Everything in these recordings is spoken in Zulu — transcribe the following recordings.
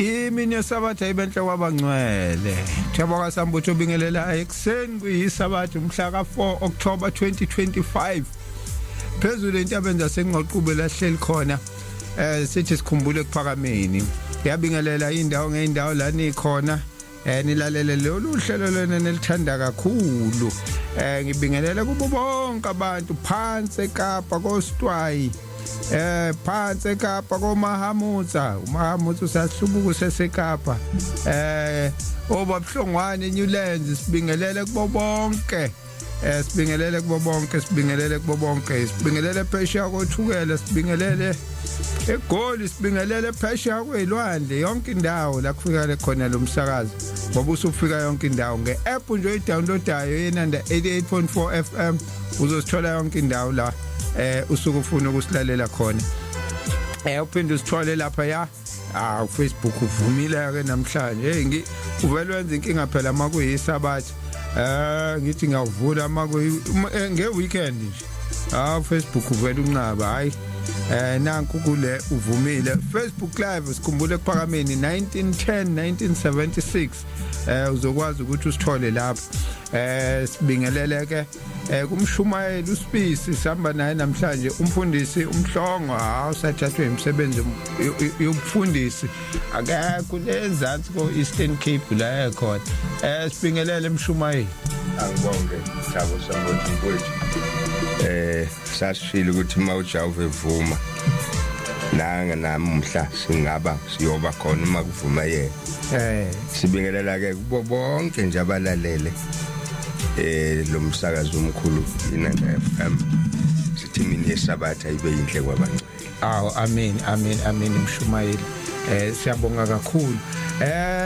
Imini yesabatha ibenhle kwabangcwele. Thabo kaSambutho obingelela ekuseni kuyisabatha umhla ka4 October 2025. Phezulu entabeni zaseNgqoqube lahleli khona sithi sikhumbule ekuphakameni. Yabingelela indawo ngeindawo la nikhona. Nilalele lolu hlelo lwena nelithanda kakhulu. Ngibingelela kubo bonke abantu phansi eKapa koStwayi. Phansi eKapa koMahamutsa, uMahamutsa usahlubuka useseKapa. Obabuhlongwane Newlands sibingelele kubo bonke. Sibingelele kubo bonke, sibingelele kubo bonke, sibingelele phesheya koThukela, sibingelele eGoli, sibingelele phesheya kwelwandle, yonke indawo la kufika khona lo msakazo, ngoba usufika yonke indawo nge-app nje oyidownloadayo yeNanda 88.4 FM, uzosithola yonke indawo la usuke ufuna ukusilalela khona. Uphinde usithole lapha ya Facebook uvumile ke namhlanje. Hey, uvele wenza inkinga phela makuyisabatha. Ngithi ngiyawuvula makuyi nge weekend nje. Facebook uvela unqaba, hayi. Nanku kule uvumile. Facebook Live sikhumbule ekuphakameni 1910 1976. Uzokwazi ukuthi usithole lapho. Sibingelele ke kumshumayeli uSibisi, sihamba naye namhlanje, umfundisi uMhlongo, awusathathwe imisebenzi yobufundisi, akekho lezansi ko Eastern Cape la ekhona. Sibingelele mshumayeli. Angibonge Thabo Sambothi mfowethu. Sasishilo ukuthi uma uJehova evuma nanga namuhla singaba siyoba khona uma kuvuma yena. Sibingelela ke kubo bonke nje abalalele lo msakazo omkhulu iNanda FM. Sithi imini yesabatha ibe yinhle kwabangcwele. Aw, amen, amen, amen mshumayeli. Siyabonga kakhulu.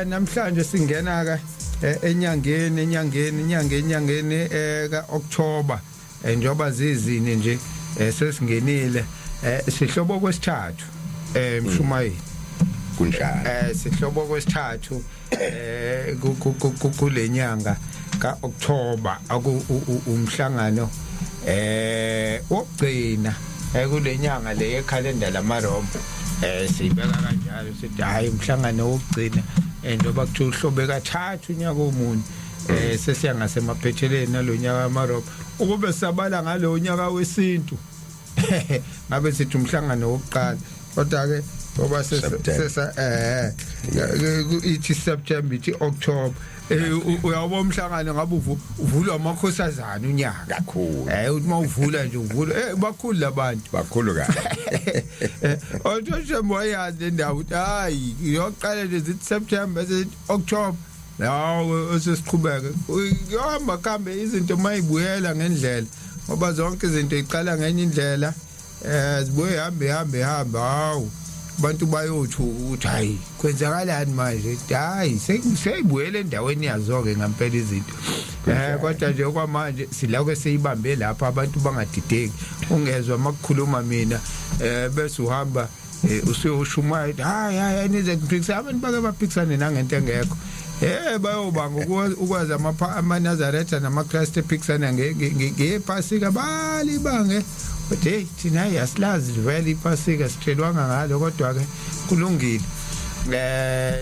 Namhlanje singena ke enyangeni enyangeni inyanga enyangeni ka October, njengoba zizini nje sesingenile sihlobo kwesithathu, mshumayeli. Kunjalo. Sihlobo kwesithathu kulenyanga ka October, aku umhlangano wokugcina kulenyanga le yekhalenda lamaRoma. Sibeka kanjalo sithi hayi, umhlangano wokugcina, njengoba kuthiwa uhlobe kathathu unyaka omunye, sesiya ngasemaphetheleni nalonyaka wamaRoma. Ukube sabala ngalo nyaka wesintu ngabe sithi umhlangano wokuqala, kodwa ke ngoba sesa ithi September, ithi October, uyawubona umhlangano ngabe uvulwa amakhosazana unyaka. Kakhulu. Uthi mawuvula nje uvula bakhulu labantu. Bakhulu kabi. Othoshe wayazi le ndawo ukuthi hayi, iyoqala nje zithi September bese October. Yawo sesiqhubeke kuyohamba kambe izinto mayibuyela ngendlela, ngoba zonke izinto iqala ngenye indlela, zibuye hambe hambe hambe, hawu abantu bayothuka ukuthi hayi, kwenzakalani manje? Hayi, seyibuyele endaweni yazo ke ngempela izinto. Kodwa nje okwamanje siloko seyibambe lapha, abantu bangadideki, ungezwa makukhuluma mina bese uhamba usuyoshumayela, hayi hayi, nize kuphikisa abantu, bake baphikisane nangento engekho. Bayobanga ukwazi amaNazaretha namaKristu ephikisana ngePasika, balibange. But hey, thina hayi, asilazi vele iPasika, sitshelwanga ngalo, kodwa ke kulungile.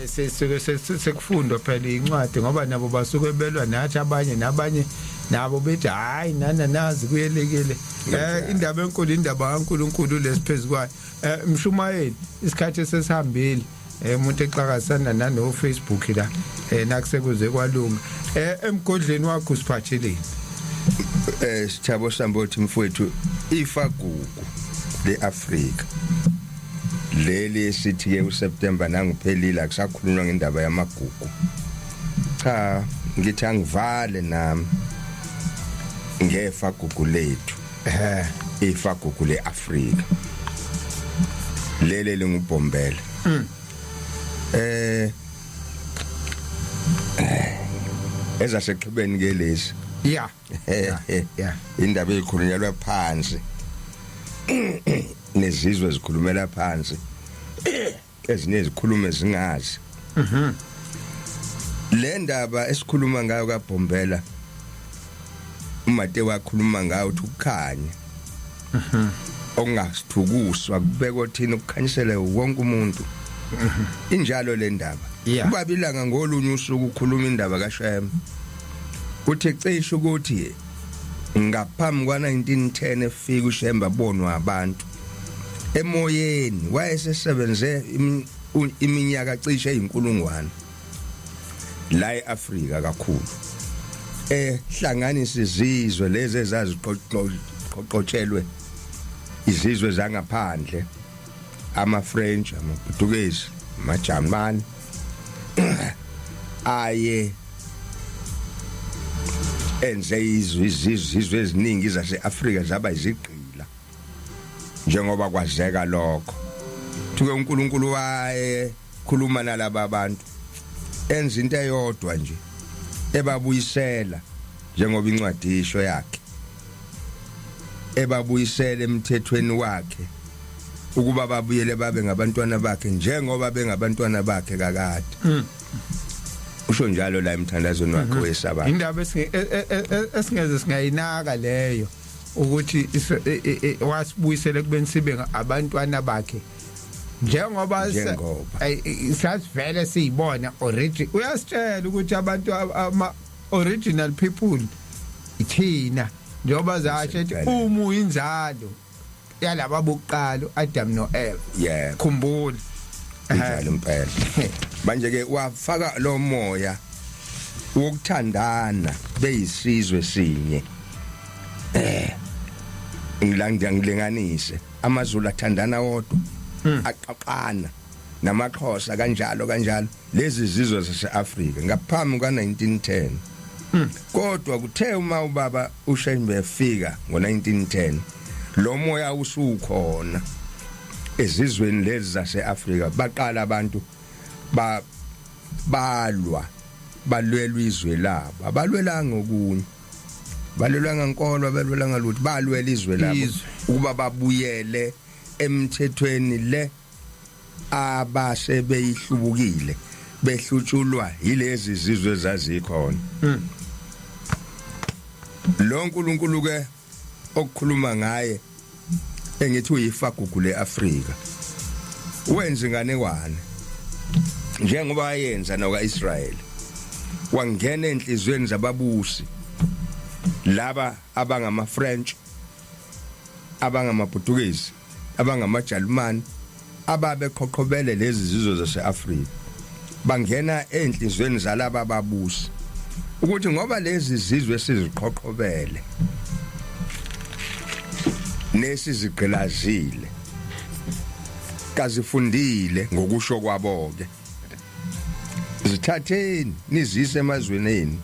Sisuke sekufundwa phela incwadi, ngoba nabo basuke belwa nathi, abanye nabanye nabo bethi hayi, nana nazi kuyelekile. Indaba enkulu, indaba kaNkuluNkulu lesiphezukwayo. Mshumayeli, isikhathi sesihambile, umuntu exakasana nano Facebook la, nakusekuze kwalunga. Emgodleni wakho usiphatheleni? Sithabo Sambothi mfowethu, ifagugu leAfrika leli sithi ke uSeptember nanguphelile, akusakhulunywa ngendaba yamagugu. Cha, ngithi angivale nami ngefa gugu lethu, ifagugu leAfrika lele lingubhombela. Ezasexhibeni ke lezi. Indaba ezikhulunyelwa phansi nezizwe zikhulumela phansi, ezinye zikhulume zingazi. Le ndaba esikhuluma ngayo kaBhombela, uMate wakhuluma ngayo uthi ukukhanya okungasithukuswa kubekwa thina ukukhanyisele wonke umuntu. Injalo le ndaba. Yeah. Ubaba ilanga ngolunye usuku ukhuluma indaba kaShembe. Uthi cishe ukuthi ngaphambi kwa-1910 efika uShembe abonwa abantu emoyeni, wayesesebenze iminyaka cishe eyinkulungwane la eAfrika kakhulu, ehlanganisa izizwe lezi ezaziqoqotshelwe izizwe zangaphandle, ama-French, amaPutukezi, amaJamani, aye enze izwe izizwe eziningi zase-Afrika zaba izigqila, njengoba kwazeka lokho. Thuke uNkulunkulu waye khuluma nalaba bantu, enza into eyodwa nje ebabuyisela, njengoba incwadi isho yakhe, ebabuyisela emthethweni wakhe ukuba babuyele babe ngabantwana bakhe njengoba bengabantwana bakhe kakade. Usho njalo la emthandazweni wakhe wesabatha. Indaba esingeze singayinaka leyo, ukuthi wasibuyisele kubeni sibe abantwana bakhe njengoba Njengoba. Sasivele siyibona origin. Uyasitshela ukuthi abantu ama original people ithina, njengoba zasho ethi uma uyinzalo yalaba bokuqala, Adam noEva. Khumbula. Njalo impela. Manje ke wafaka lo moya wokuthandana beyisizwe sinye. Ngilanga ngilinganise, amaZulu athandana wodwa, aqaqana namaXhosa, kanjalo kanjalo, lezi zizwe zase-Afrika ngaphambi ka-1910. Kodwa kuthe uma ubaba uShembe efika ngo-1910, lo moya usukhona ezizweni lezi zase-Afrika, baqala abantu ba balwa, balwela izwe labo. Abalwelanga okunye, balwelanga nkolo, abalwelanga lutho, balwela izwe labo Izwe. ukuba babuyele emthethweni le abase beyihlubukile, behlutshulwa yilezi zizwe zazikhona. Lo nkulunkulu ke okukhuluma ngaye, engithi uyifagugu leAfrika, wenza inganekwane njengoba ayenza nokaIsrayeli, wangena enhlizweni zababusi laba abangama French, abangamaPutukezi, abangamaJalimani, ababeqhoqhobele lezi zizwe zaseAfrika. Bangena enhlizweni zalaba babusi ukuthi ngoba lezi zizwe siziqhoqhobele nesizigqilazile kazifundile, ngokusho kwabo ke, zithatheni nizise emazweni enu,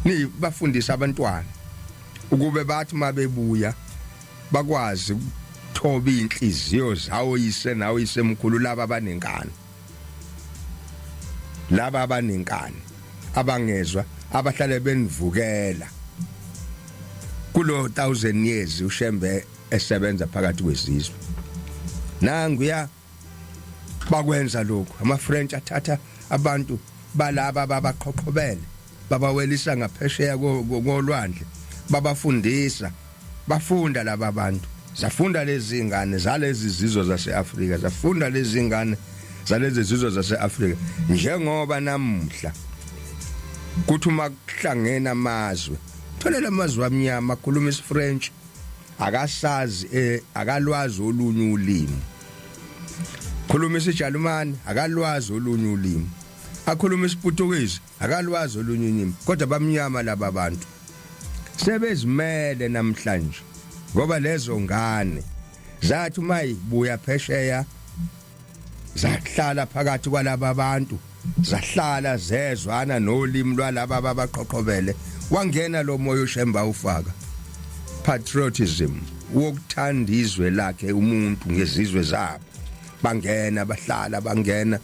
nibafundise abantwana ukube bathi mabebuya bakwazi ukuthoba inhliziyo zawo yise nawo yisemkhulu, laba abanenkani, laba abanenkani, abangezwa, abahlale benivukela kulo 1000 years uShembe esebenza phakathi kwezizwe. Nanguya bakwenza lokhu, ama French athatha abantu balaba babaqhoqhobele, babawelisa ngaphesheya kolwandle, babafundisa, bafunda laba bantu, zafunda lezi ngane zalezi zizwe zaseAfrika, zafunda lezi ngane zalezi zizwe zaseAfrika. Njengoba namuhla kuthi uma kuhlangena amazwe, tholela amazwe amnyama akhuluma isiFrench, akasazi akalwazi olunye ulimi, khuluma isiJalimani, akalwazi olunye ulimi, akhuluma isiPutukezi, akalwazi olunye ulimi, kodwa bamnyama laba bantu sebezimele namhlanje, ngoba lezo ngane zathi uma ibuya phesheya zahlala phakathi kwalaba bantu, zahlala zezwana nolimi lwalaba abaqhoqhobele, wangena lo moya uShemba ufaka patriotism wokuthanda izwe lakhe umuntu ngezizwe zabo. Bangena, bahlala, bangena,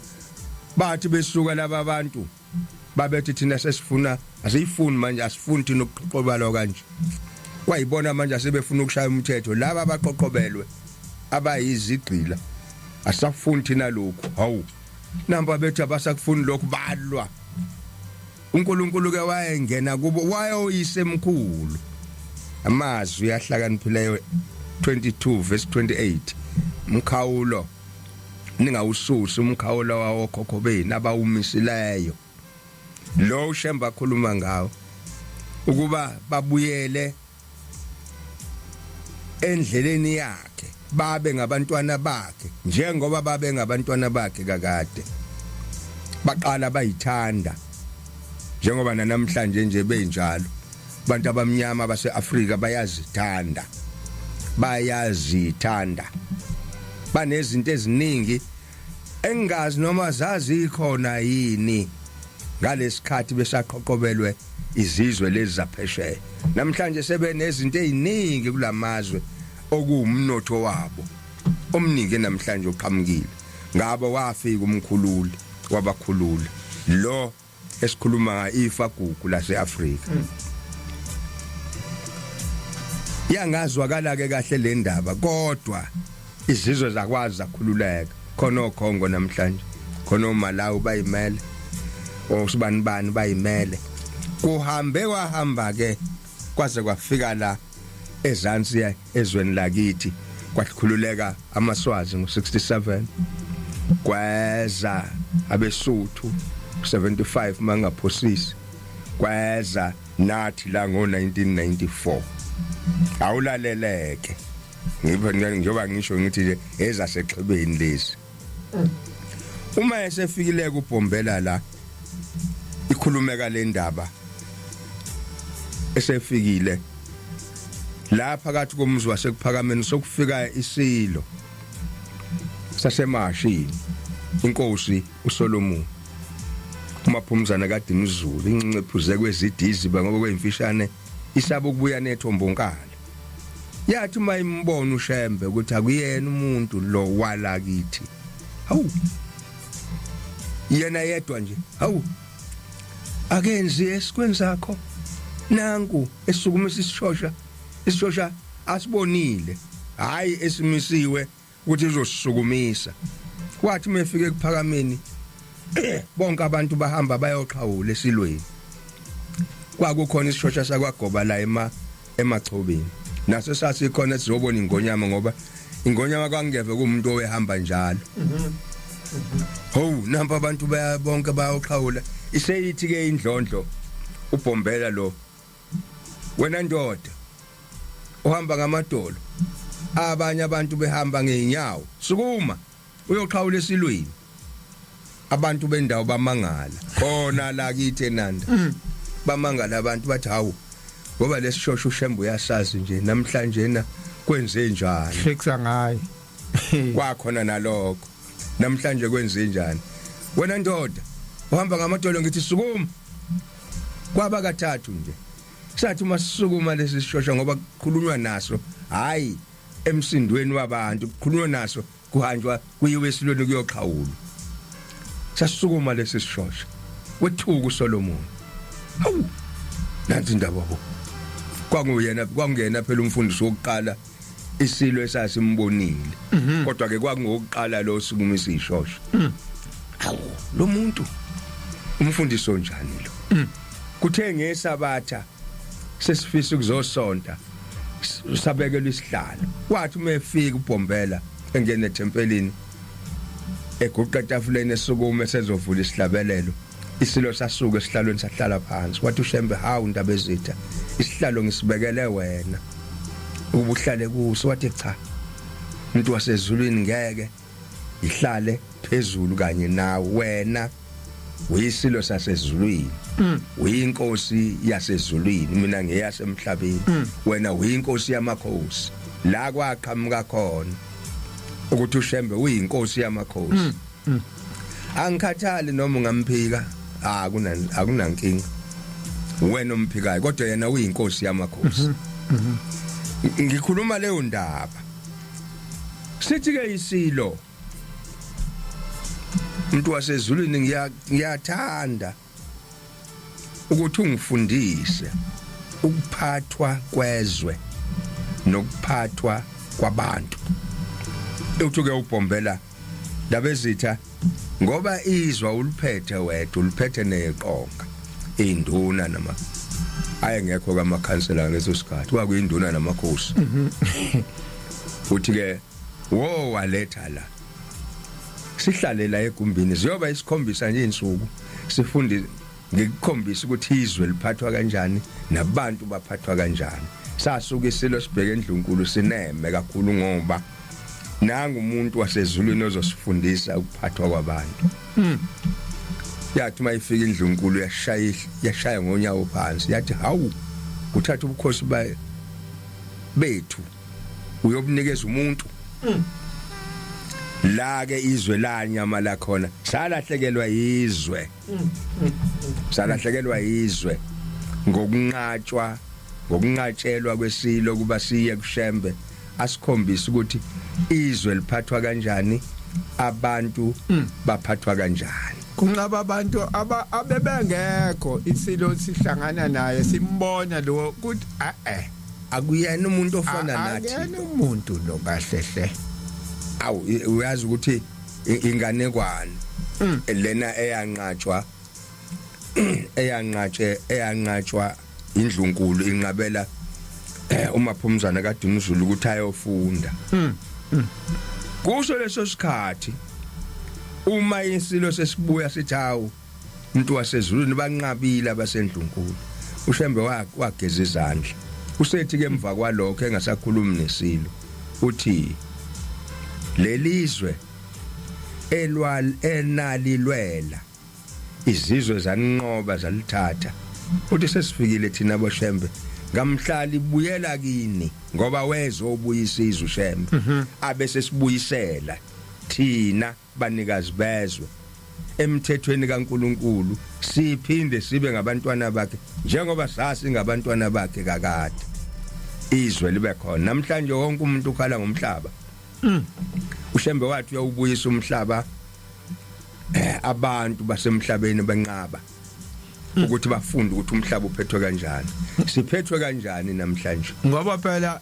bathi besuka laba bantu babethi thina sesifuna, asiyifuni manje, asifuni thina ukuqhoqhobalwa kanje. Kwayibona manje asebefuna ukushaya umthetho laba abaqhoqhobelwe abayizigqila, asafuni thina lokhu. Hawu, namba bethi abasakufuni lokhu, balwa. uNkulunkulu ke wayengena kubo, wayoyisemkhulu. Amazwi ahlakaniphileyo 22 verse 28, mkhawulo. Ningawususi umkhawulo wawo khokho benu abawumisileyo. Lo uShembe akhuluma ngawo ukuba babuyele endleleni yakhe babe ngabantwana bakhe njengoba babe ngabantwana bakhe kakade. Baqala bayithanda njengoba namhlanje nje benjalo. Abantu abamnyama baseAfrika bayazithanda, bayazithanda, banezinto eziningi engazi noma zazikhona yini ngalesikhathi besaqhoqobelwe izizwe lezi zaphesheya. Namhlanje sebenezinto eziningi kulamazwe okuwumnotho wabo omningi namhlanje oqhamukile ngabo. Wafika umkhululi wabakhulula lo esikhuluma nga ifa gugu laseAfrika. Yangazwakala ke kahle le ndaba, kodwa izizwe zakwazi zakhululeka. Khona oKhongo namhlanje, khona oMalawi bayimele, osibani bani bayimele. Kuhambe kwahamba ke kwaze kwafika la ezansi ezweni lakithi, kwakhululeka amaSwazi ngo67, kweza abeSuthu 75 mangaphosisi, kweza nathi la ngo1994. Awulaleleke ngipha njengoba ngisho ngithi nje ezasexhibeni lezi. Uma esefikile kubhombela la ikhulumeka le ndaba, esefikile la phakathi komuzi waseKuphakameni, sokufika isilo sasemashini, inkosi uSolomon uMaphumzana kaDinizulu, incincephuze kwezidiziba ngoba kweyimfishane isaba ukubuya nethombonkala. Yathi uma imbona uShembe ukuthi akuyena umuntu lo wala kithi, hawu, yena yedwa nje, hawu, akenzi esikwenzakho, nanku esukumisa isishosha, isishosha asibonile, hayi esimisiwe ukuthi izosisukumisa. Kwathi uma efika eKuphakameni, bonke abantu bahamba bayoxhawula esilweni. Kwakukhona isishosha sakwaGoba la ema emachobeni, naso sasikhona sizobona ingonyama, ngoba ingonyama kwangeve kumuntu owehamba njalo. Ho, nampa abantu baya bonke bayoxhawula. Iseyithi ke indlondlo uBhombela lo, "Wena ndoda uhamba ngamadolo, abanye abantu behamba ngeenyawo, sukuma uyoxhawula esilweni." Abantu bendawo bamangala khona la kithi eNanda, bamangala abantu, bathi, "Hawu, ngoba lesishosha uShembe uyasazi nje, namhlanje na kwenze njani?" Hlekisa ngaye. Kwakhona nalokho, namhlanje kwenze njani, wena ndoda uhamba ngamadolo, ngithi sukuma. Kwaba kathathu nje. Sathi uma sisukuma lesi sishosha, ngoba kukhulunywa naso, hayi emsindweni wabantu, kukhulunywa naso kuhanjwa kuyiwe esilweni kuyoxhawulwa, sasukuma lesi sishosha, wethuka uSolomon. Hawu, nansi indaba bo, kwanguyena, kwangena phela umfundisi wokuqala isilo esasimbonile, kodwa ke kwakungokuqala lo sukumisa ishosha. Hawu, lo muntu umfundisi onjani lo? Kuthe ngesabatha sesifisa ukuzosonta, sabekelwa isihlalo. Wathi uma efika uBhombela engena ethempelini, eguqa etafuleni, esukuma esezovula isihlabelelo, isilo sasuka esihlalweni sahlala phansi. Wathi uShembe, "Hawu Ndabezitha, isihlalo ngisibekele wena ukuba uhlale kuso." Wathi, "Cha, umuntu wasezulwini ngeke ngihlale phezulu kanye nawe, wena uyisilo sasezulwini, uyinkosi yasezulwini, mina ngiyasemhlabeni, wena uyinkosi yamakhosi." La kwaqhamuka khona ukuthi uShembe uyinkosi yamakhosi. Angikhathali noma ungamphika, akuna akunankinga, wena omphikayo, kodwa yena uyinkosi yamakhosi. Ngikhuluma leyo ndaba, sithi ke isilo, umuntu wasezulwini, ngiyathanda ukuthi ungifundise ukuphathwa kwezwe nokuphathwa kwabantu. Uthi ke uBhombela, "Ndabezitha, ngoba izwa uliphethe wedwa, uliphethe neqonga induna nama ayengekho kamakhansela ngaleso sikhathi, kwakuyinduna namakhosi." Uthi ke, "Wo, waletha la." Sihlale la egumbini ziyoba isikhombisa nje insuku sifunde, ngikukhombisa ukuthi izwe liphathwa kanjani nabantu baphathwa kanjani. Sasuka isilo sibheke endlunkulu sineme kakhulu, ngoba nanga umuntu wasezulwini ozosifundisa ukuphathwa kwabantu. Yathi mayifika indlunkulu yashaya, yashaya ngonyawo phansi, yathi, "Hawu, uthatha ubukhosi bethu uyobunikeza umuntu la ke?" Izwe lanyama la khona, salahlekelwa izwe, salahlekelwa izwe ngokunqatshwa, ngokunqatshelwa kwesilo kuba siye kuShembe asikhombise ukuthi izwe liphathwa kanjani, abantu baphathwa kanjani. Kunqaba abantu abebengekho, isilo sihlangana naye, simbona lo kuthi eh. Akuyena umuntu ofana nathi. Akuyena umuntu lo kahle hle. Awu, uyazi ukuthi inganekwane lena eyanqatshwa, eyanqatshwa indlunkulu inqabela uMaphumzana kaDumzulu ukuthi ayofunda. Kuso leso sikhathi uma isilo sesibuya sithi, "Hawu, umuntu wasezulwini, banqabile abasendlunkulu," uShembe wageza izandla. Usethi ke emva kwalokho engasakhulumi nesilo, uthi lelizwe elwal enalilwela izizwe zaninqoba zalithatha, uthi sesifikile thina boShembe ngamhla libuyela kini, ngoba wezobuyisa izwe uShembe, abe sesibuyisela thina banikazi bezwe emthethweni kaNkuluNkulu, siphinde sibe ngabantwana bakhe njengoba sasingabantwana bakhe kakade, izwe libe khona. Namhlanje wonke umuntu ukhala ngomhlaba. UShembe wathi uyawubuyisa umhlaba, abantu basemhlabeni benqaba ukuthi bafunde ukuthi umhlaba uphethwe kanjani. Siphethwe kanjani namhlanje? Ngoba phela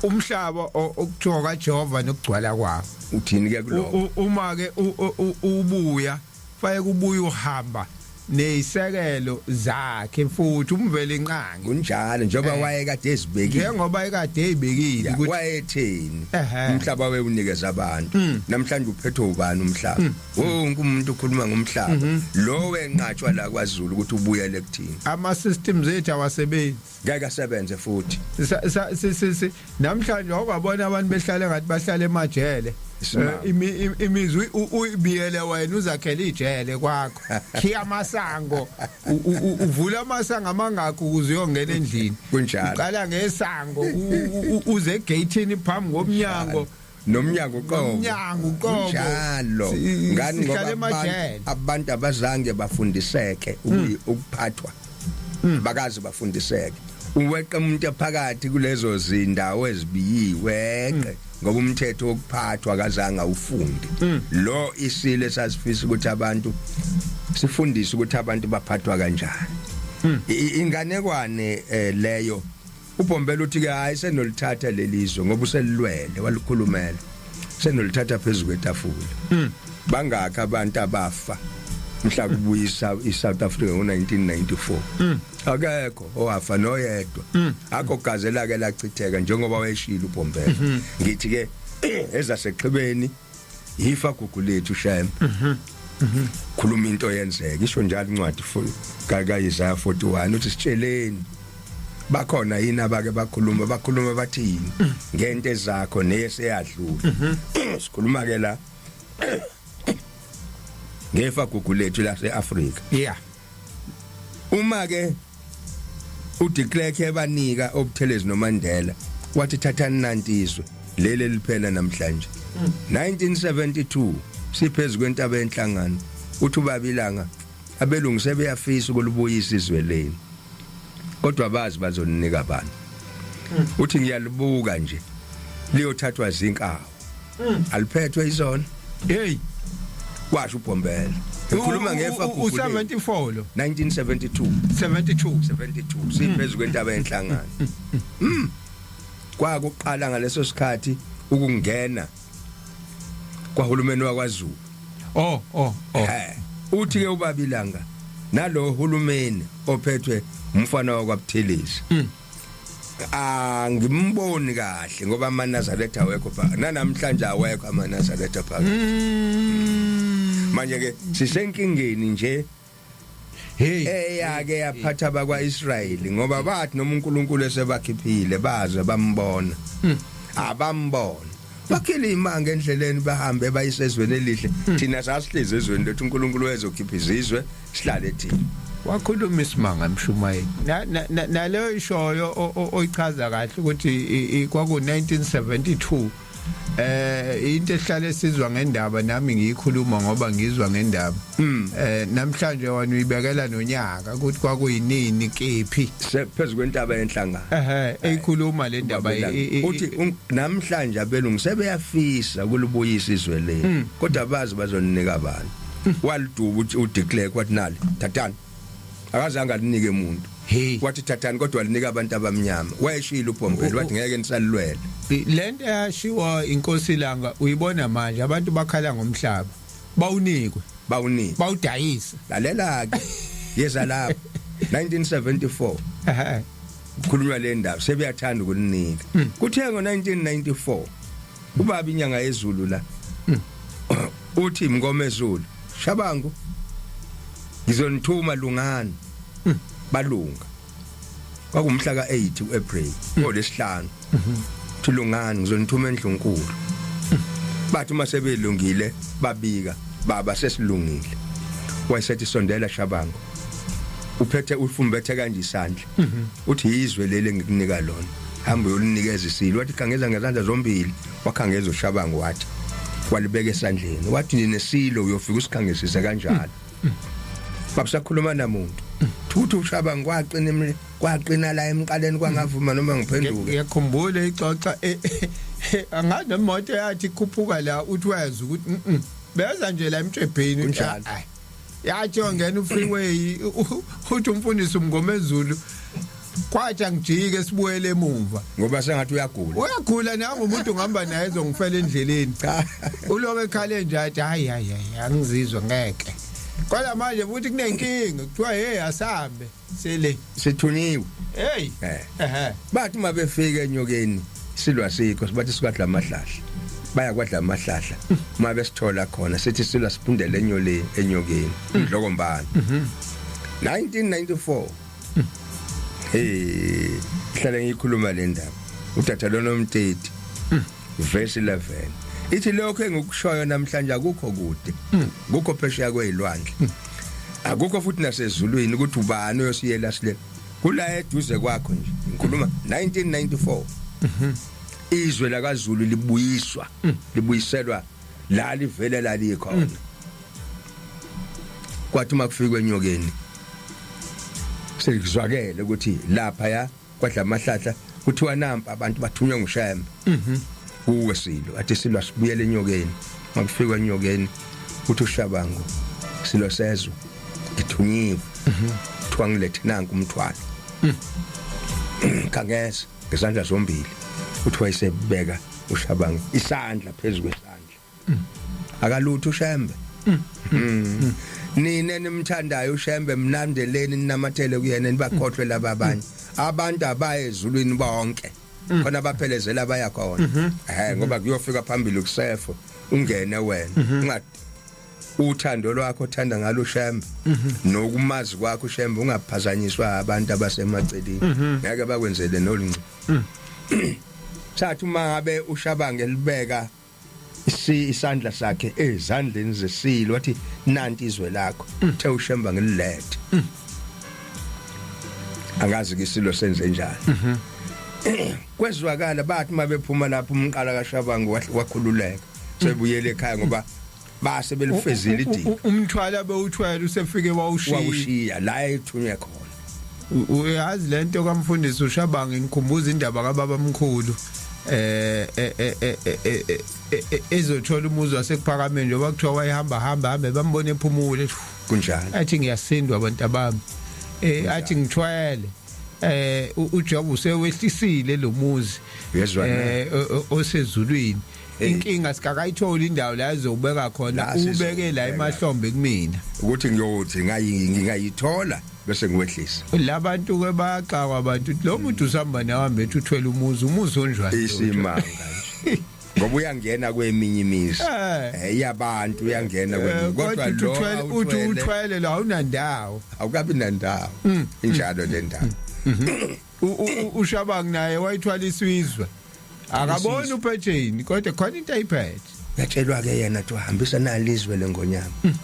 umhlaba okuthiwa kaJehova nokugcwala kwawo. Uthini ke kuloko? Uma ke ubuya, fanele kubuye uhamba nezisekelo zakhe futhi uMvelinqangi. Kunjalo, njengoba wayekade ezibekile. Njengoba ekade ezibekile. Ukuthi wayetheni umhlaba wewunikeza abantu. Namhlanje uphethwe ubani umhlaba? Wonke umuntu ukhuluma ngomhlaba lo wenqatshwa la kwaZulu ukuthi ubuyele kuthini. Ama systems ethu awasebenzi. Ngeke asebenze futhi. Namhlanje awukabona abantu behlala ngathi bahlala emajele. Isimanga. Imizwi uyibiyele wena, uzakhela ijele kwakho, khiya amasango, uvula amasango amangakho ukuze uyongena endlini? Kunjalo. Uqala ngesango, uze egate phambi komnyango. Nomnyango uqobo. Nomnyango uqobo. Njalo. Ngani? Sihlala Ngoba emajele. abantu abazange bafundiseke ukuphathwa, bakaze bafundiseke. Uweqa umuntu phakathi kulezo zindawo ezibiyiwe, eqe, ngoba umthetho wokuphathwa akazange awufunde. Lo isile sasifisa ukuthi abantu sifundise ukuthi abantu baphathwa kanjani. Inganekwane leyo. UBhombela uthi ke, hayi, senolithatha lelizwe ngoba uselilwele, walikhulumela, senolithatha phezulu kwetafula. Bangakhi abantu abafa mhla kubuyisa iSouth Africa ngo1994? Akekho owafa noyedwa, akho gaze lake lachitheka njengoba wayeshilo uBhombela. Ngithi ke ezasexhibeni ifa gugu lethu Shem. Khuluma into yenzeka, isho njalo incwadi ka Isaiah 41, uthi sitsheleni, bakhona yini abake bakhuluma, bakhuluma bathini ngento ezakho neyeseyadlula? Sikhuluma ke la ngefa gugu lethu lase Afrika. Uma ke uDe Klerk ebanika oButhelezi noMandela, wathi thathani nanti izwe leli liphela namhlanje. 1972 siphezulu kwentaba enhlangano, uthi ubaba ilanga, abelungu sebeyafisa ukulubuyisa izwe leni, kodwa bazi bazoninika abantu. Uthi ngiyalibuka nje liyothathwa zinkawu, aliphethwe izona. Hey. Washo uBhombela ekhuluma ngefa gugu lethu. U74 lo? 1972. 72. 72 siphezulu kwentaba yenhlangano. Kwakuqala ngaleso sikhathi ukungena kwahulumeni wakwaZulu. Oh. Uthi ke ubabilanga nalo hulumeni ophethwe umfana wakwaButhelezi. Angimboni kahle ngoba amaNazaretha awekho phakathi. Nanamhlanje awekho amaNazaretha phakathi. Manje ke sisenkingeni nje. Hey. Eyake yaphatha bakwaIsrayeli ngoba bathi noma uNkulunkulu esebakhiphile baze bambona. Abambona. Bakhile imanga endleleni bahambe bayisezweni elihle. Thina sasihlezi ezweni lethu uNkulunkulu wezokhipha izizwe sihlale thina. Wakhuluma isimanga mshumayeli. Naleyo ishoyo oyichaza kahle ukuthi kwaku 1972 into ehlale sizwa ngendaba nami ngiyikhuluma ngoba ngizwa ngendaba. Namhlanje wena uyibekela nonyaka ukuthi kwakuyinini kephi phezulu kwentaba yenhlangano. Ehhe eyikhuluma le ndaba uthi namhlanje abelungu sebeyafisa ukulubuyisa izwe leli kodwa bazi bazoninika abantu. Waliduba uthi udeclare kwathi nali thathani. Akazange alinike umuntu. Wathi thathani kodwa walinika abantu abamnyama. Wayeshilo uPombeni wathi ngeke nisalilwele. Lento eyashiwa inkosi langa uyibona manje abantu bakhala ngomhlaba. Bawunikwe. Bawunikwe. Bawudayisa. Lalela ke. Yeza lapha. 1974. Ehhe. Kukhulunywa le ndaba sebeyathanda ukulinika. Kuthe ngo1994 ubaba inyanga yezulu la. Uthi Mngomezulu, Shabangu ngizonithuma lungani. Balunga. Kwakumhla ka8 uApril ngolesihlanu. Uthi lungani ngizonithuma endlunkulu. Bathi uma sebelungile babika baba sesilungile. Wayesethi sondela Shabangu. Uphethe ufumbethe kanje isandla. Uthi yizwe leli engikunika lona. Hamba uyolinikeza isilo. Wathi khangeza ngezandla zombili. Wakhangeza uShabangu wathi walibeka esandleni. Wathi ninesilo uyofika usikhangisise kanjalo. Babusakhuluma namuntu. Thuthu uShabangu kwaqina kwaqina la emqaleni kwangavuma noma ngiphenduke. Ngiyakhumbula ixoxa angazi nemoto yathi ikhuphuka la uthi wayazi ukuthi beza nje la emtshebheni Kunjalo. Yathi yongena ufreeway uthi umfundisi umngomezulu kwathi angijike sibuyele emuva ngoba sengathi uyagula. Uyagula nangu umuntu ngihamba naye ezongifela endleleni. Cha. Uloke ekhale nje athi hayi hayi hayi angizizwa ngeke. Kodwa manje futhi kunenkinga kuthiwa hey asambe sele sithunyiwe. Hey. Ehhe. Bathi uma befika enyokeni silwa sikho sibathi sikwadla amahlahla. Baya kwadla amahlahla. Uma besithola khona sithi silwa siphindele enyoleni enyokeni umdlokombane. 1994. Hey, hlale ngikhuluma le ndaba. Uthatha lona umteti. Verse 11. Ithi lokho engikushoyo namhlanje akukho kude. Kukho phesheya kwezilwandle. Akukho futhi nasezulwini ukuthi ubani oyosiyela sile. Kula eduze kwakho nje. Ngikhuluma 1994. Izwe lakaZulu libuyiswa, libuyiselwa la livele lalikhona. Kwathi uma kufikwe enyokeni sekuzwakele ukuthi lapha ya kwadla amahlahla kuthiwa nampa abantu bathunywa nguShembe. Kuwe silo athi silwa sibuyele enyokeni. Makufikwa enyokeni uthi uShabangu silo sezwe ngithunyiwe. Kuthiwa ngilethe nanku umthwalo. Khangeza ngezandla zombili uthi wayesebeka uShabangu isandla phezulu kwesandla. Akalutho uShembe. Nina nimthandayo uShembe mlandeleni ninamathele kuyena nibakhohlwe laba abanye. Abantu abaye ezulwini bonke. Khona baphelezela baya khona. Ngoba kuyofika phambili kusefo ungene wena. Unga uthando lwakho othanda ngalo uShembe nokumazi kwakho uShembe ungaphazanyiswa abantu abasemaceleni. Ngeke bakwenzele nolunci. Sathi uma ngabe uShabange libeka isandla sakhe ezandleni zesilo wathi nanti izwe lakho uthe uShemba ngililethe. Angazi ke isilo senze njani. Kwezwakala bathi mabephuma lapho umqala kaShabangu wakhululeka sebuyele ekhaya ngoba base belifezile idinga. Umthwalo abewuthwele usefike wawushiya. Wawushiya la ethunywe khona. Uyazi lento kamfundisi uShabangu ngikhumbuza indaba kababa mkhulu ezothola umuzi wasekuphakameni njengoba kuthiwa wayehamba hamba hambe bambone ephumule. Kunjalo. Athi ngiyasindwa abantu abami. Athi ngithwele. uJob usewehlisile lo muzi Uyezwa na? Osezulwini. Inkinga sikakayithola indawo la ezobeka khona, La ubeke la sizobeka. emahlombe kumina. Ukuthi ngiyothi ngingayithola bese ngiwehlisa. Labantu ke bayaxakwa abantu, ukuthi lo muntu usihamba nawe ethi uthwele umuzi, umuzi onjani? Isimanga nje, ngoba uyangena kweminye imizi yabantu, uyangena kweminye, kodwa kodwa lo uthwele, uthi uthwele lo, awunandawo. Awukabi nandawo, injalo le ndaba. UShabang naye wayithwalisa izwe, akaboni uphetheni, kodwa khona into ayiphethe. Yatshelwa ke yena ukuthi hambisa nalizwe lengonyama.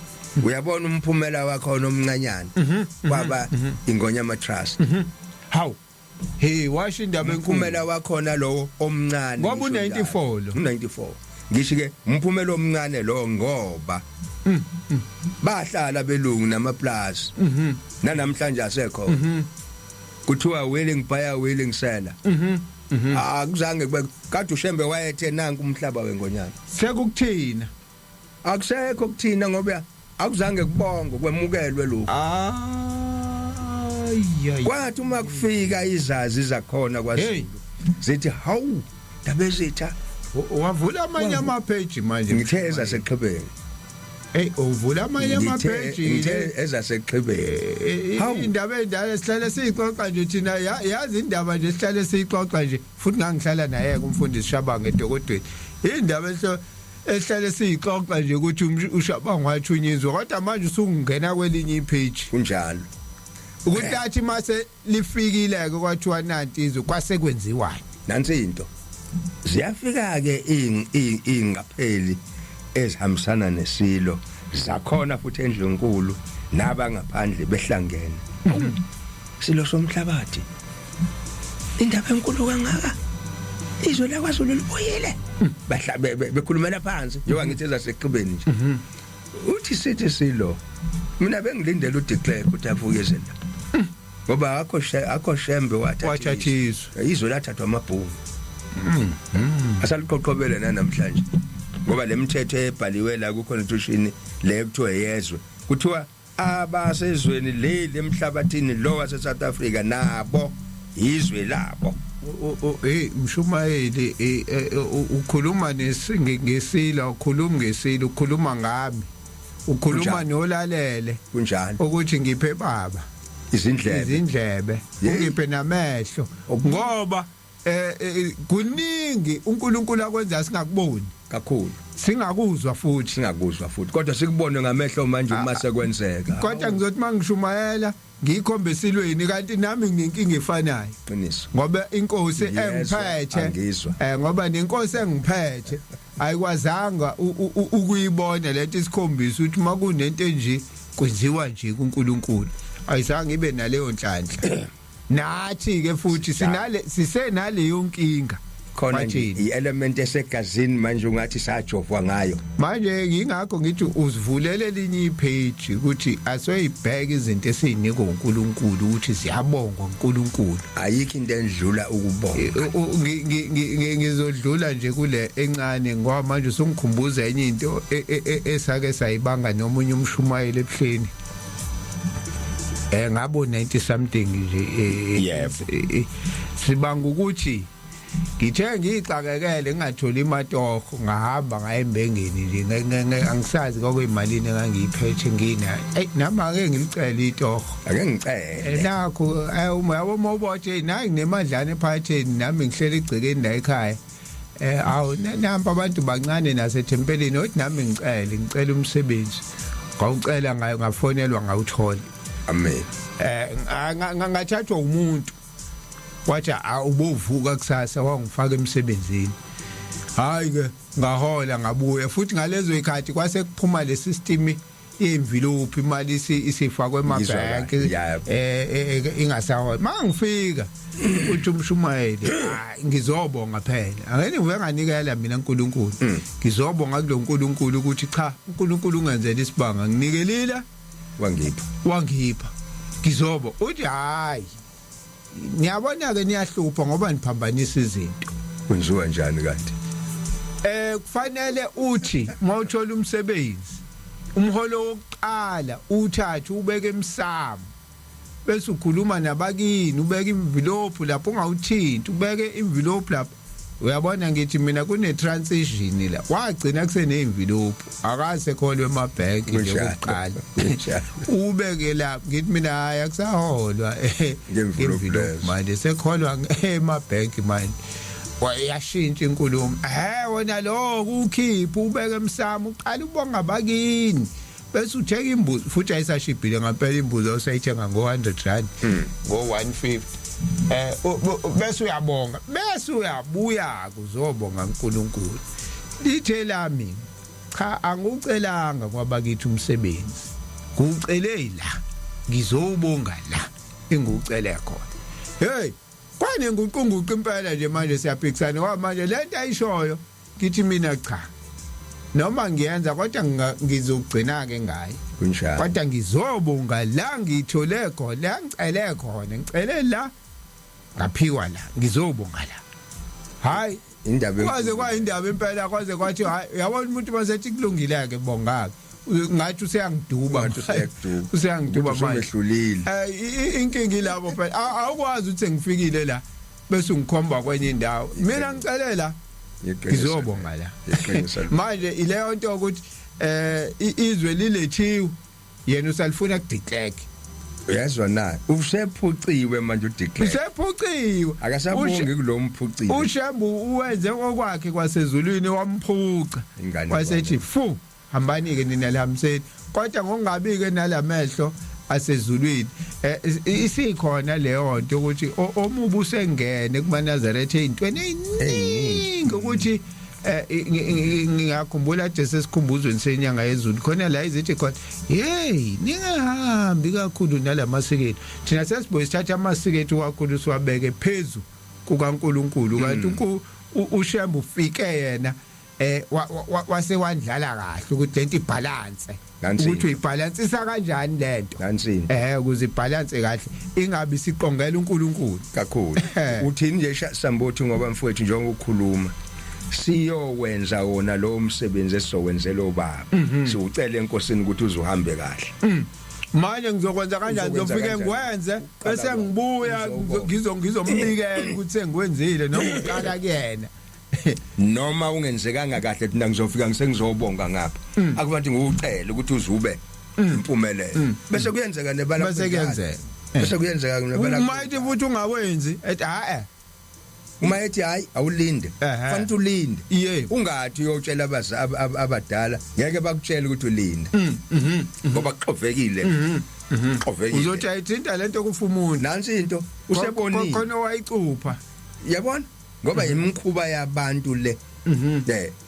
Uyabona umphumela wakhona omncanyana kwaba Ingonyama Trust. Hawu, hey, washo indaba enkulu. Umphumela wakhona lowo omncane Ngoba ngisho u-94 njalo. Lo. U94 ngisho ke, umphumela omncane lo, ngoba bahlala belungu namaplaza nanamhlanje asekho. Kuthiwa willing buyer, willing seller. Akuzange kube kade uShembe wayethe nanku umhlaba wengonyama. Sekukuthina. Akusekho kuthina, ngoba akuzange kubongwe, kwemukelwe lokho. Ay. Kwathi uma kufika izazi zakhona kwaZulu zithi, "Hawu, ndabezitha." Wavula amanye amapage manje. Ngithe ezaseXhibeni. Hey, uvula amanye Ngithe amapage. Ngithe ezaseXhibeni. Hawu. Indaba endala sihlale siyixoxa nje thina, yazi indaba nje sihlale siyixoxa nje, futhi ngangihlala naye kumfundisi Shabanga edokodweni, indaba esihlale siyixoxa nje ukuthi uShabanga wathunyizwa, kodwa manje usungena kwelinye ipage. Kunjalo. Ukuthi athi mase lifikile ke, kwathiwa nanti izwe, kwase kwenziwani? Nansi into, ziyafika ke ingqapheli ezihambisana nesilo zakhona futhi endlunkulu nabangaphandle behlangene. Silo somhlabathi, indaba enkulu kangaka, izwe lakwaZulu libuyile. Bahla bekhulumela phansi, njengoba ngithi ezaseXhibeni nje. Uthi sithi silo, mina bengilindele uDe Klerk ukuthi avuke izinto, ngoba akho Shembe wathatha Wathatha izwe. Izwe lathathwa amabhunu, asaliqoqobele namhlanje, ngoba lemithetho ebhaliwe la ku constitution le kuthiwa yezwe, kuthiwa abasezweni leli emhlabathini lo wase South Africa nabo izwe labo. Hey mshumayeli, ukhuluma ngesila, ukhuluma ngesila, ukhuluma ngami, ukhuluma Kunjalo. nolalele. Kunjalo. Ukuthi ngiphe baba izindlebe, izindlebe, ungiphe namehlo, ngoba kuningi uNkulunkulu akwenza singakuboni. Kakhulu. Singakuzwa futhi. Singakuzwa futhi, kodwa sikubone ngamehlo manje uma sekwenzeka. Kodwa ngizothi mangishumayela ngiyikhombe esilweni, kanti nami nginenkinga efanayo. Qiniso. Ngoba inkosi Ngiyezwa, engiphethe angizwa. Ngoba nenkosi engiphethe ayikwazanga ukuyibona lento isikhombisa ukuthi makunento enje kwenziwa nje kuNkulunkulu, ayizange ibe naleyo nhlanhla. Nathi ke futhi sinale, sisenaleyo nkinga. Khona nje Kwathini? i-element esegazini manje ungathi sajovwa ngayo. Manje yingakho ngithi uzivulele elinye ipage ukuthi asoyibheka izinto esizinikwa uNkulunkulu, ukuthi ziyabongwa uNkulunkulu. Ayikho into endlula ukubonga. Ngizodlula nje kule encane, ngoba manje usungikhumbuza enye into esake sayibanga nomunye umshumayeli ebuhleni, ngabo 90 something nje. Sibanga ukuthi ngithe ngiyixakekele, ngingatholi imatoho, ngahamba ngaye embengeni nje, angisazi kwakuyimalini engangiyiphethe nginayo. Ey, nami ake ngilicele itoho. Ake ngicele. Nakho uma yabo mawubotshe nayi, nginemadlana ephatheni nami, ngihleli egcekeni la ekhaya. Awu, nampa abantu bancane nasethempelini, othi nami ngicele umsebenzi. Ngawucela ngayo, ngafonelwa, ngawuthola. Amen. Ngathathwa umuntu, wathi awubovuka kusasa, wangifaka emsebenzini. Hayi ke, ngahola, ngabuya futhi. Ngalezo ikhathi kwase kuphuma le system yemvilophi, imali isifakwe Ngizwa emabhanki. kahle, yebo. Ingasahola mangifika, uthi umshumayeli, "Hayi, ngizobonga phela, angeke ngivuke nganikela mina uNkulunkulu, ngizobonga kulo uNkulunkulu ukuthi cha, uNkulunkulu ungenzela isibanga, nginikelile, wangipha, wangipha, ngizobo." Uthi, "Hayi, niyabona ke, niyahlupha ngoba niphambanisa izinto." Kwenziwa njani kanti? Kufanele uthi mawuthola umsebenzi, umholo wokuqala uthathe ubeke emsamo, bese ukhuluma nabakini, ubeke imvilophu lapho, ungawuthinti, ubeke imvilophu lapho. Uyabona, ngithi mina kune transition la, wagcina kuseneyimvilophu, akase kholwe emabhenki nje. Kokuqala ubeke la, ngithi mina hayi, akusaholwa ngemvilophu lezo. Manje sekholwa emabhenki manje. Wayashintsha inkulumo. Wona lo ukhipha ubeke emsamo, uqala ubonga bakini, bese uthenga imbuzi, futhi ayisashibhile ngempela imbuzi osayithenga ngo100 rand, ngo150, bese uyabonga, bese uyabuya kuzobonga uNkulunkulu. Lithe lami cha, angucelanga kwabakithi umsebenzi, ngucele la, ngizobonga la engucele khona. Hey, kwanenguqunguqu impela nje manje, siyaphikisana ngoba manje lento ayishoyo, ngithi mina cha, noma ngiyenza kodwa ngizogcina ke ngayo. Kodwa ngizobonga la ngithole khona, la ngicele khona, ngicele la, ngaphiwa la, ngizobonga la. Hayi, indaba kwaze kwayindaba impela, kwaze kwathi hayi, uyabona umuntu masethi kulungile ke, bonga ke, ngathi useyangiduba. Ngathi useyakuduba. Useyangiduba manje. Usumehlulile. Inkinga ilapho phela. Awukwazi ukuthi sengifikile la bese ungikhomba kwenye indawo. Mina ngicele la, ngizobonga la. Iqiniso. Manje ileyo nto ukuthi izwe lilethiwe, yena usalifuna ku declare. Uyazwa na, usephuciwe manje udeclare. Usephuciwe. Akasabongi kulo mphucile. Ushembu uwenze okwakhe kwasezulwini, wamphuca. Ingane. Wasethi fu, hambani ke nina lihambiseni, kodwa ngokungabi ke nalamehlo asezulwini. Isikhona leyo nto ukuthi omubi usengene kumaNazaretha ezintweni eziningi, ukuthi ngiyakhumbula nje sesikhumbuzweni senyanga yezulu khona la izithi khona, hey, ningahambi kakhulu nalamasikethu. Thina sesibuye sithatha amasikethu kakhulu, siwabeke phezu kukaNkuluNkulu, kanti uShembe ufike yena wase wandlala kahle ukuthi lento ibalance, Nansi ukuthi uyibalansisa kanjani lento. Nansi. Ukuze ibalance kahle, ingabi siqongela uNkulunkulu. Kakhulu. Uthini nje Sambothi, ngoba mfowethu, njengoba ukhuluma, siyowenza wona lo msebenzi esizowenzela obaba, siucela enkosini ukuthi uzuhambe kahle. Manje ngizokwenza kanjani? Uzokwenza Ngizofike kanjani? ngikwenze, bese Uqala ngibuya uzobonga. ngizombikela ukuthi sengikwenzile, noma uqala kuyena? Noma ungenzekanga kahle, thina ngizofika ngisengizobonga ngapha, akubantu ngiwucela ukuthi uzube impumelelo, bese kuyenzeka nebala. Bese kuyenzeka. Bese kuyenzeka nebala. Uma ethi futhi ungawenzi, ethi ha. Uma ethi hayi, awulinde, fanele ulinde. Ungathi uyotshela abadala, ngeke bakutshele ukuthi ulinde, ngoba kuxovekile, kuxovekile. Uzothi ayithinta lento kufa umuntu. Nansi into, usebonile. Khona wayicupha. Yabona, ngoba imikhuba yabantu le,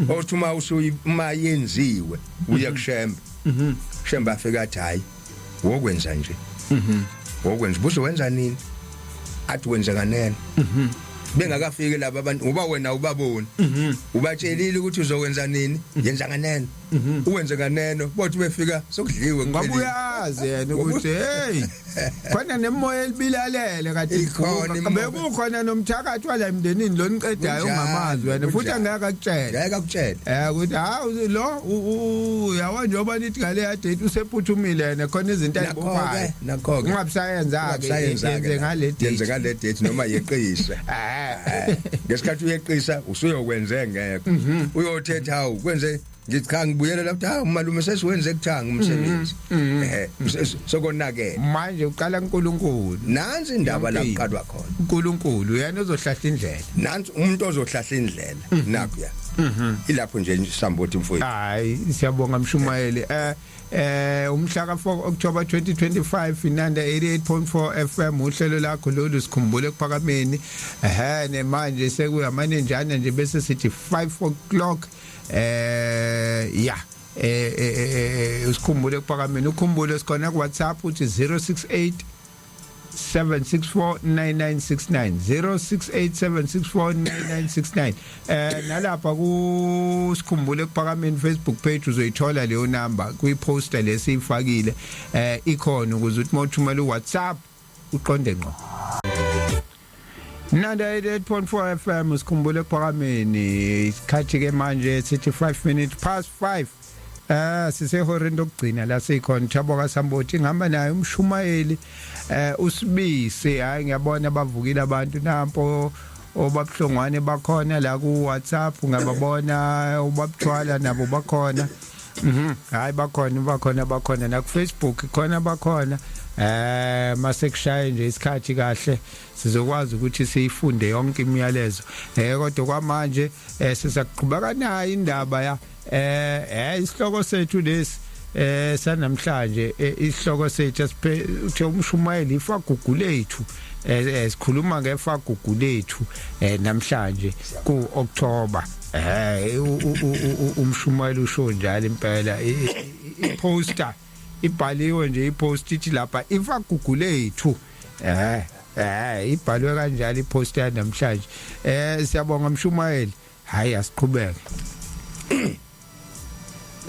othi uma usuyi uma yenziwe, uye kushembe, shembe afika athi hayi, wokwenza nje, wokwenza buze wenza nini, athi wenze kanene bengakafiki laba abantu, ngoba wena ubaboni, ubatshelile ukuthi uzokwenza nini, yenza kanene, uwenze kaneno, bothi befika sokudliwe. Ngoba Kuphelile. Uyazi yena ukuthi hey, khona nemoya elibilalele kade. Ikhona imoya. Bekukhona nomthakathi wala emndenini lo niqedayo. Kunjalo, Ungamazi wena futhi. Kunjalo. Angeke akutshele. Ngeke akutshele. Ukuthi hawu, lo uyabona, njengoba nithi ngale yadate usephuthumile yena, khona izinto ayibophayo. Nakho-ke. Ungabisayenza ke. Ungabisayenza-ke. Yenze ngale date. Yenze ngale date noma yeqise. Ngesikhathi uyeqisa, usuyokwenze ngekho, uyothetha, hawu, kwenze ngithi cha, ngibuyela lapho, hawu malume, sesiwenze kuthanga umsebenzi, sokonakele. Manje uqala uNkulunkulu. Nansi indaba la Yonke into. kuqalwa khona. uNkulunkulu yena ozohlahla indlela. Nansi umuntu ozohlahla indlela, nakho ya, ilapho nje Sambothi mfowethu. Hayi, siyabonga mshumayeli. Umhla ka 4 October 2025, Inanda 88.4 FM, uhlelo lakho lolu Sikhumbule Ekuphakameni. Manje sekuyamanenjana nje, bese sithi 5 o'clock. Ya, usikhumbule Ekuphakameni, ukhumbule sikhona ku WhatsApp uthi 068 7649969, 0687649969. Nalapha ku Sikhumbule Ekuphakameni Facebook page uzoyithola leyo number kwi poster lesiyifakile, ikhona ukuze uthi mawuthumela uWhatsApp uqonde ngqo. Nanda 88.4 FM, Sikhumbule Ekuphakameni. Isikhathi ke manje sithi 5 minutes past 5. Sisehoreni lokugcina la sikhona. Thabo kaSambothi, ngihamba naye umshumayeli uSibisi. Hayi, ngiyabona bavukile abantu nampo. Obabuhlongwane bakhona la ku WhatsApp, ngababona ubabuthwala nabo bakhona. Hayi, bakhona, bakhona, bakhona na ku Facebook khona, bakhona. Mase kushaye nje isikhathi kahle, sizokwazi ukuthi siyifunde yonke imiyalezo. Kodwa kwamanje sisakuqhubeka nayo indaba ya isihloko sethu lesi sanamhlanje. Isihloko sethu asiphe uthe umshumayeli, ifagugu lethu. Sikhuluma ngefagugu lethu namhlanje ku October. Umshumayeli usho njalo impela. I-poster ibhaliwe nje, i-post ithi lapha ifagugu lethu. Ibhalwe kanjalo i-poster namhlanje. Siyabonga mshumayeli, hayi, asiqhubeke.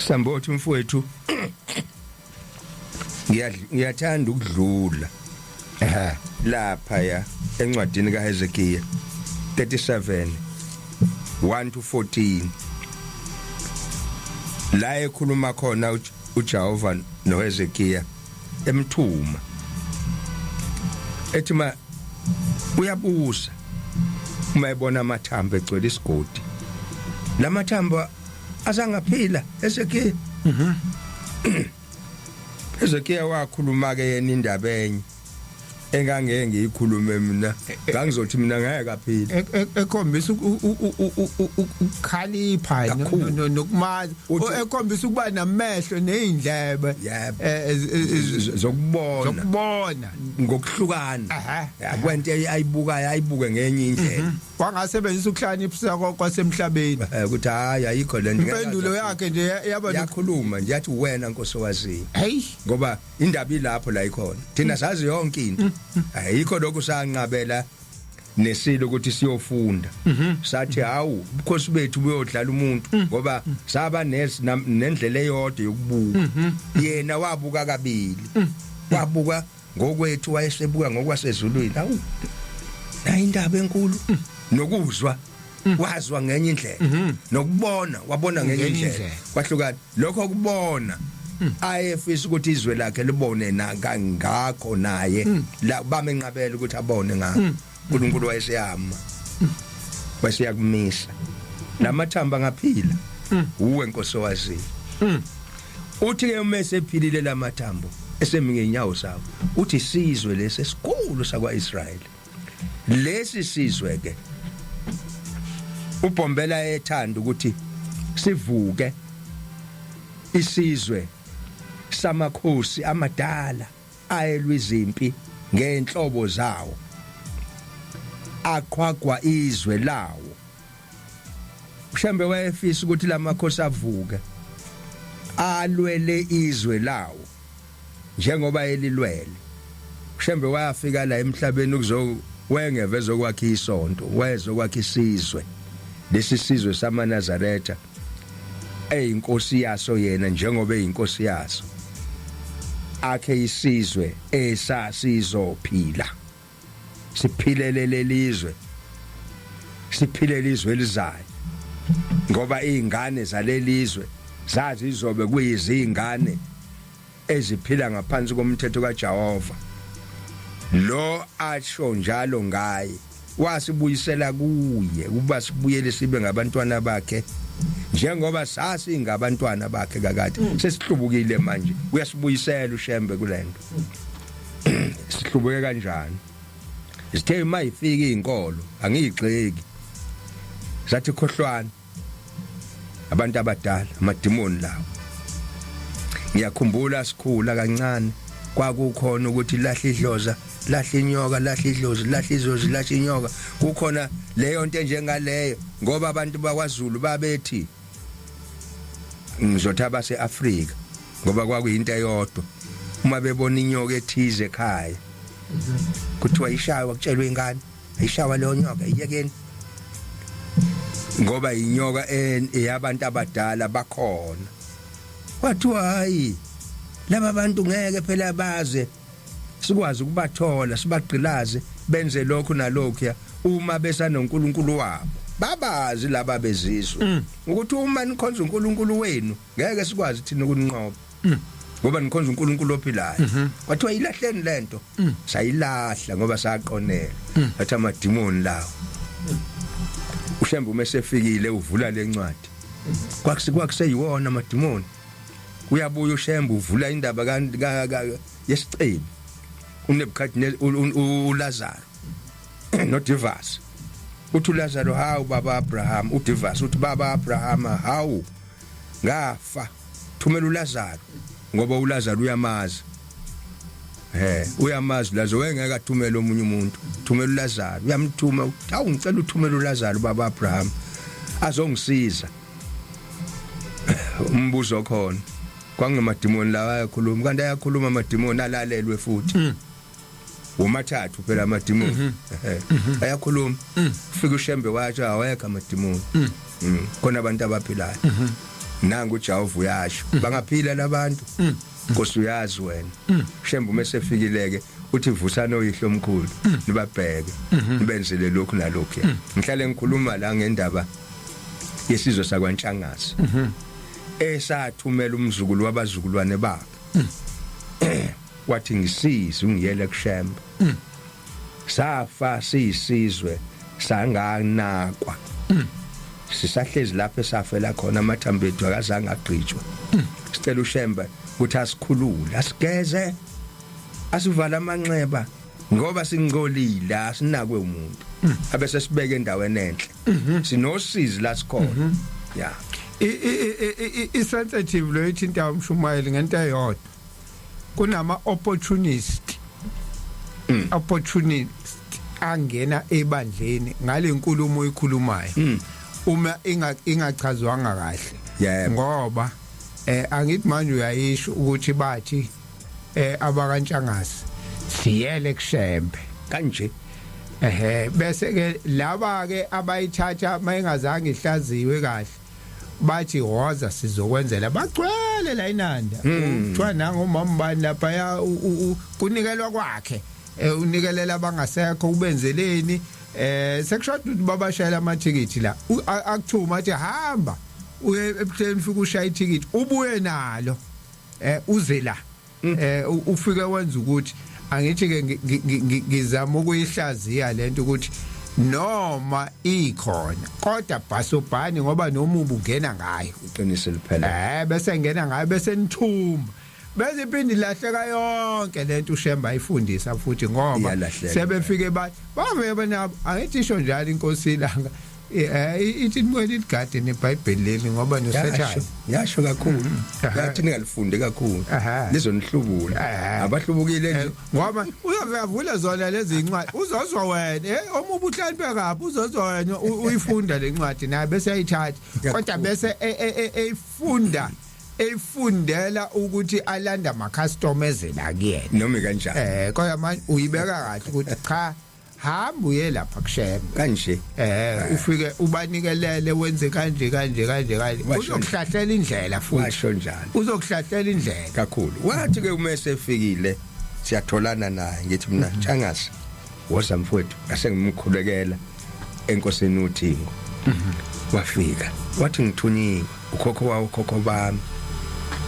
Sambothi mfowethu, ngiyathanda ukudlula lapha ya encwadini kaHezekiah 37 1 to 14, la ekhuluma khona uJehova noHezekiah emthuma, ethi ma uyabuza uma ebona amathambo egcwele isigodi, lamathambo azangaphila, Hezekiah? Hezekiah wakhuluma ke yena indaba enye engangeke ngiyikhulume mina. Ngangizothi mina ngeke aphile. Ekhombisa ukukhalipha nokumazi, ekhombisa ukuba namehlo nezindlebe zokubona, zokubona ngokuhlukana kwento ayibukayo, ayibuke ngenye indlela. Wangasebenzisa ukuhlakanipha kwasemhlabeni. Ukuthi hayi, ayikho le nto. Impendulo yakhe nje yaba yakhuluma nje, yathi wena Nkosi waziyo. Hey, ngoba indaba ilapho la ikhona, thina sazi yonke into, ayikho lokhu sanqabela nesilo ukuthi siyofunda. Sathi hawu, ubukhosi bethu buyodlala umuntu, ngoba saba nendlela eyodwa yokubuka. Yena wabuka kabili, wabuka ngokwethu, wayesebuka ngokwasezulwini. Hawu, nayi indaba enkulu. Nokuzwa wazwa ngenye indlela, nokubona wabona ngenye indlela, kwahlukana. Lokho kubona ayefisa ukuthi izwe lakhe libone na kangakho naye la bamenqabela ukuthi abone ngakho, uNkulunkulu wayeseyama, wayeseyakumisa lamathambo angaphila, uwe Nkosi owaziyo. Uthi ke uma esephilile lamathambo, esemi ngenyawo zawo, uthi sizwe lesi esikhulu sakwaIsrayeli, lesi sizwe ke ubhombela ethanda ukuthi sivuke, isizwe samakhosi amadala ayelwa izimpi ngenhlobo zawo, aqhwagwa izwe lawo. uShembe wayefisa ukuthi lamakhosi avuke alwele izwe lawo njengoba elilwele. uShembe wayafika la emhlabeni ukuzo wengeve ezokwakha isonto, wayezokwakha isizwe, lesi sizwe samaNazaretha eyinkosi yaso yena njengoba eyinkosi yaso, akhe isizwe esasizophila, siphilele lelizwe, siphilele izwe elizayo, ngoba izingane zalelizwe zazi izobe kuyizingane eziphila ngaphansi komthetho kaJehova lo asho njalo ngaye wasibuyisela kuye ukuba sibuyele sibe ngabantwana bakhe njengoba sasingabantwana bakhe kakade. Sesihlubukile manje, uyasibuyisela uShembe kulento. Sihlubuke kanjani? Sithe mayifika izinkolo, angiyigxeki, sathi khohlwana abantu abadala, amadimoni lawo. Ngiyakhumbula sikhula kancane, kwakukhona ukuthi lahla idloza, lahla inyoka, lahla idlozi, lahla idlozi, lahla inyoka. Kukhona leyo nto enjengaleyo, ngoba abantu bakwaZulu babethi, ngizothi abase-Afrika, ngoba kwakuyinto eyodwa, uma bebona inyoka ethize ekhaya kuthiwa ishawa, kutshelwe ingane, ayishawa leyo nyoka, iyekeni, ngoba inyoka eyabantu abadala bakhona. Kwathiwa hayi, laba bantu ngeke phela baze sikwazi ukubathola sibagqilaze benze lokhu nalokhu uma besanoNkulunkulu wabo. Babazi laba bezizwe ukuthi uma nikhonza uNkulunkulu wenu ngeke sikwazi thina ukuninqoba, ngoba nikhonza uNkulunkulu ophilayo. Kwathiwa ilahleni lento. Sayilahla ngoba saqonela, bathi amadimoni lawo. Ushembe uma esefikile uvula lencwadi, kwakuseyiwona amadimoni. Uyabuya uShembe, uvula indaba yesicebi uNebukadnezar, uLazaro noDivas. Uthi uLazaro, "Hawu baba Abraham." UDivas uthi, "Baba Abraham, hawu, ngafa, thumela uLazaro," ngoba uLazaro uyamazi, uyamazi Lazaro, wengeke athumele omunye umuntu, thumela uLazaro. Uyamthuma, "Hawu, ngicela uthumele uLazaro, baba Abraham, azongisiza." Umbuzo khona, kwangemadimoni lawa ayakhuluma? Kanti ayakhuluma amadimoni, alalelwe futhi womathathu phela amadimoni. Ayakhuluma. Ufika uShembe watsho, awekho amadimoni, khona abantu abaphilayo. Nangu uJehova uyasho, bangaphila labantu, Nkosi, uyazi wena. Shembe uma sefikileke uthi, "Vusana oyihlo omkhulu, nibabheke, nibenzele lokhu nalokhu." Ngihlale ngikhuluma la ngendaba yesizwe sakwaNtshangase esathumela umzukulu wabazukulwane bakhe, wathi, "Ngisize ungiyele kuShembe, safa siyisizwe, sanganakwa, sisahlezi lapho esafela khona, amathambo ethu akazange agqitshwe. Sicela uShembe ukuthi asikhulule, asigeze, asivala amanxeba, ngoba singcolile, asinakwe umuntu, abese sibeke endaweni enhle, sinosizi la sikhona." Ya. I sensitive lo ithinta umshumayeli ngento eyodwa, kunama opportunist angena ebandleni ngale nkulumo oyikhulumayo uma ingachazwanga kahle. Ngoba angithi manje uyayisho ukuthi bathi abakaNtshangase, "Siyele kuShembe." Kanje. Ehe, bese ke laba ke abayithatha mayingazange ihlaziwe kahle, bathi, "Woza, sizokwenzela." Bagcwele la iNanda, kuthiwa nangomama bani lapha ya kunikelwa kwakhe, unikelela abangasekho, ubenzeleni, sekushoda ukuthi babashayela amathikithi la. Akuthuma athi, "Hamba uye ebuhleni, ufike ushaya ithikithi, ubuye nalo, uze la, ufike wenza ukuthi." Angithi ke ngizama ukuyihlaziya lento ukuthi noma ikhona, kodwa bhasobhani, ngoba nomubu ungena ngayo. Iqiniso liphela. Bese ngena ngayo, bese nithumba, bese iphinde ilahleka yonke lento uShemba ayifundisa futhi, ngoba Iyalahleka. sebefike bathi bavele benabo. Angithi isho njalo inkosi ilanga, ithi, "Nibuyele ligade neBhayibheli leli, ngoba yasho noSathane." Yasho kakhulu, yathi ningalifundi kakhulu, lizonihlubula. Abahlubukile nje. Ngoba uyove avule zona lezi incwadi, uzozwa wena, omubi uhlakaniphe kabi, uzozwa wena uyifunda le ncwadi naye, bese ayithatha, kodwa bese eyifunda, eyifundela ukuthi alanda ama customers la kuyena. Noma kanjani. Kodwa manje uyibeka kahle ukuthi cha, hamba uye lapha kuShembe. Kanje. Ufike ubanikelele, wenze kanje kanje kanje kanje. Washo. Uzokuhlahlela indlela futhi. Washo njalo. Uzokuhlahlela indlela. Kakhulu. Wathi ke uma esefikile, siyatholana naye, ngithi mina, "Ntshangase, woza mfowethu." Ngase ngimkhulekela enkosini uThingo. Wafika wathi, "Ngithunyiwe ukhokho wawo ukhokho bami."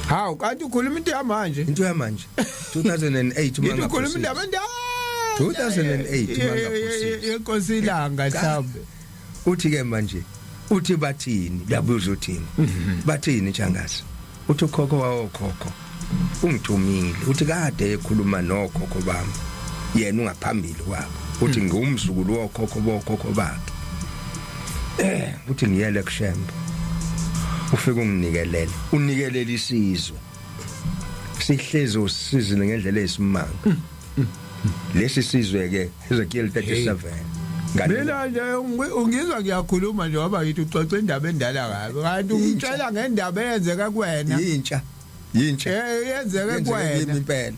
Hawu, kanti ukhuluma into yamanje? Into yamanje, 2008 uma Ngithi ukhuluma ngaphosisi. indaba endala. 2008 uma ngaphosisi. Yenkosi ilanga mhlawumbe. Uthi ke manje, uthi, "Bathini?" Uyabuza uthini, "Bathini, Ntshangase?" Uthi, "Ukhokho wawo khokho ungithumile." Uthi kade ekhuluma nokhokho bami, yena ungaphambili kwabo. Uthi, "Ngumzukulu wokhokho bokhokho bakhe." Uthi, "Ngiyele kuShembe, ufike unginikelele, unikelela isizwe, sihlezi usizile ngendlela eyisimanga lesi sizwe." Ke Ezekiel 37. Mina nje ungizwa ngiyakhuluma nje ngoba ngithi uxoxa indaba endala kabi, kanti ungitshela ngendaba eyenzeka kuwena. Yintsha, yintsha. Yenzeke Yenzeke kimi. Kuwena. Impela.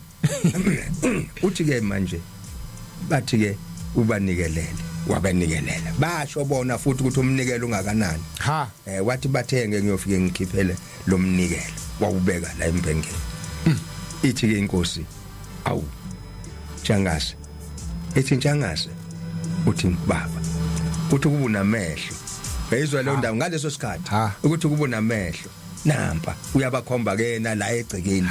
Uthi ke manje, bathi ke ubanikelele, wabanikelela, basho bona futhi ukuthi umnikelo ungakanani. Ha. Wathi bathenge, ngiyofike ngikhiphele lo mnikelo, wawubeka la embengeni. Ithi ke inkosi, "Awu Ntshangase." Ithi, "Ntshangase." Uthi, "Baba." Uthi, "Kuba unamehlo." Yayizwa leyo ndawo ngaleso sikhathi ukuthi kuba unamehlo, nampa uyabakhomba ke na la egcekeni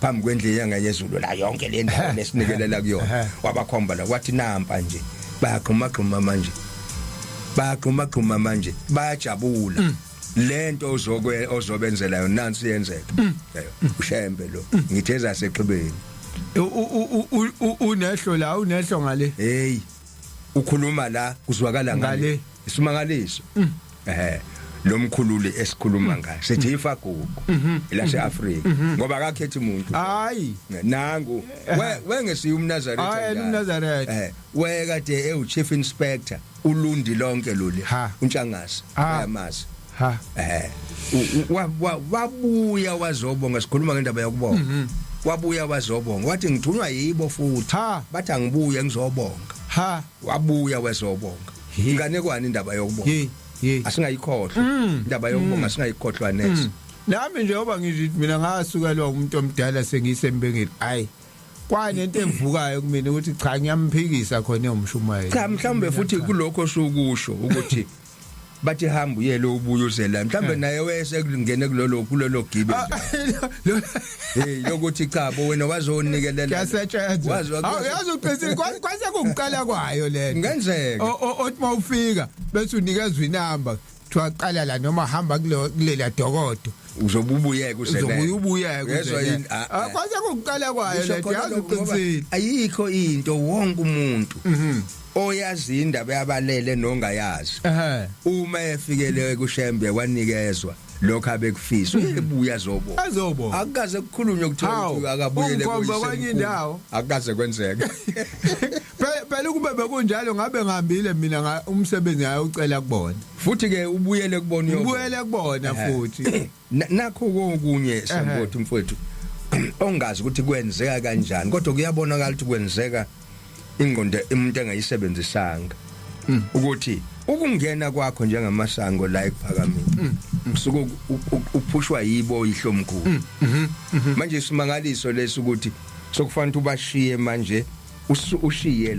phambi kwendlu yanganyezulu la, yonke le ndawo lesinikelela kuyona. Wabakhomba la, wathi, "Nampa nje, bayaqhuma qhuma manje." Bayagxuma gxuma manje, bayajabula. Lento ozokwe ozobenzela yona nansi yenzeka. Ushembe lo. Ngithe zasexhibeni. Unehlo la, unehlo ngale. Hey. Ukhuluma la kuzwakala ngale. Isimangaliso. Lo mkhululi esikhuluma ngaye sithi ifagugu elase Afrika ngoba akakhethi umuntu. Hayi. Nangu wengesiye umNazaretha. Hayi, umNazaretha. Wekade ewu chief inspector ulundi lonke lolu uNtshangase uyamazi. Ha. Wabuya wazobonga, sikhuluma ngendaba yokubonga. Wabuya wazobonga, wathi ngithunywa yibo futhi. Bathi angibuye ngizobonga. Ha. Wabuya wezobonga. Inganekwane indaba yokubonga. Asingayikhohlwa. Indaba yokubonga asingayikhohlwa neze. Nami njengoba ngithi mina ngasukelwa umuntu omdala sengisembengeni. Hayi. Kwanento evukayo kumina ukuthi cha ngiyamphikisa khona umshumayeli. Cha mhlawumbe futhi kulokho osukusho ukuthi bathi hamba uyele ubuye uzela mhlawumbe naye wese kungene kulolo gibe nje. Hey lokuthi cha bo wena wazonikelela. Kuyasetshenzwa. Yazi uqinisile kwase kuqala kwayo le. Ngenzeka. Othi mawufika bese unikezwa inamba kuthiwa qala la noma hamba kulela dokodo. Uzobubuyeka uzelele. Uzobuya ubuyeke uzelele. Kwase kuqala kwayo le, yazi uqinisile. Ayikho into wonke umuntu oyazi indaba yabalele nongayazi. Uma efikele kuShembe wanikezwa lokho abekufisa uyebuya azobona. Azobona. Akukaze kukhulunywe kuthiwa akabuyele kuyise. Kwenye indawo. Akukaze kwenzeke. Phela ukube bekunjalo ngabe ngihambile mina umsebenzi ngayocela kubona. Futhi ke ubuyele kubona uyobona. Ubuyele kubona futhi. Nakho kokunye sambothi mfowethu ongazi ukuthi kwenzeka kanjani kodwa kuyabonakala ukuthi kwenzeka ingqondo umuntu engayisebenzisanga. Ukuthi ukungena kwakho njengamasango la ekuphakameni usuke uphushwa yibo ihlomkhulu. Manje isimangaliso lesi ukuthi sokufanele ubashiye manje ushiye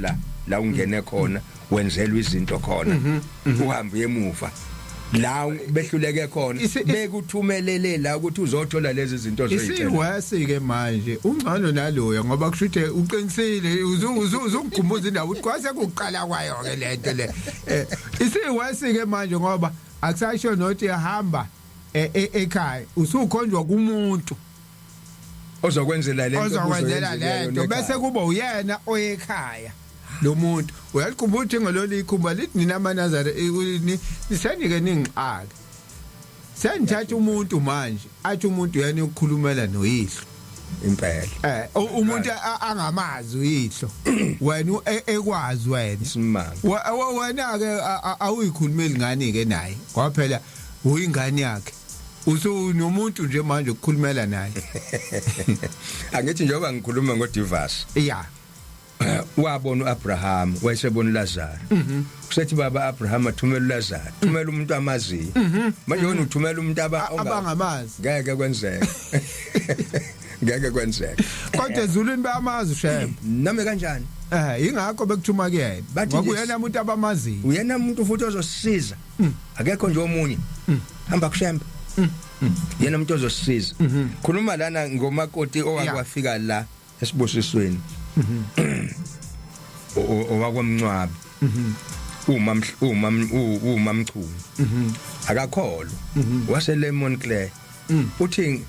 la ungene khona wenzelwa izinto khona uhambe emuva la behluleke khona bekuthumelele la ukuthi uzothola lezi zinto ozoyicela. Isiwesi ke manje ungcono naloya ngoba kusho ukuthi uqinisile uzungikhumbuza indaba ukuthi kwase kuqala kwayo ke lento le. Isiwesi ke manje ngoba akusasho nothi hamba ekhaya usukhonjwa kumuntu ozokwenzela lento, ozokwenzela lento bese kuba uyena oyekhaya lo muntu. Uyalikhumbula ukuthi ngololu ikhumba lithi nina amaNazare nisenike ningixake senithatha umuntu manje athi umuntu uyena ukukhulumela noyihlo impela. Umuntu angamazi uyihlo wena ekwazi wena isimanga wena ke awuyikhulumeli ngani ke naye ngoba phela uyingane yakhe usunomuntu nje manje ukukhulumela naye. Angithi njengoba ngikhuluma ngoDivas. Yeah. Wabona uAbraham wayesebona uLazarus. Kusethi baba Abraham athumela uLazarus, thumela umuntu amaziyo. Manje wena uthumela umuntu abangamazi. Ngeke kwenzeke. Ngeke kwenzeke. Kodwa ezulwini bayamazi uShembe. Nami kanjani? Ingakho bekuthuma kuyena. Ngoba uyena umuntu abamaziyo. Uyena umuntu futhi ozosisiza. Akekho nje omunye. Hamba kuShembe. Yena umuntu ozosisiza. Khuluma lana ngomakoti owakwafika la esibusisweni. Owakwamncwabi. Uma uma uma Mchunu. Akakholwa. Wase Lemon Clare. Uthi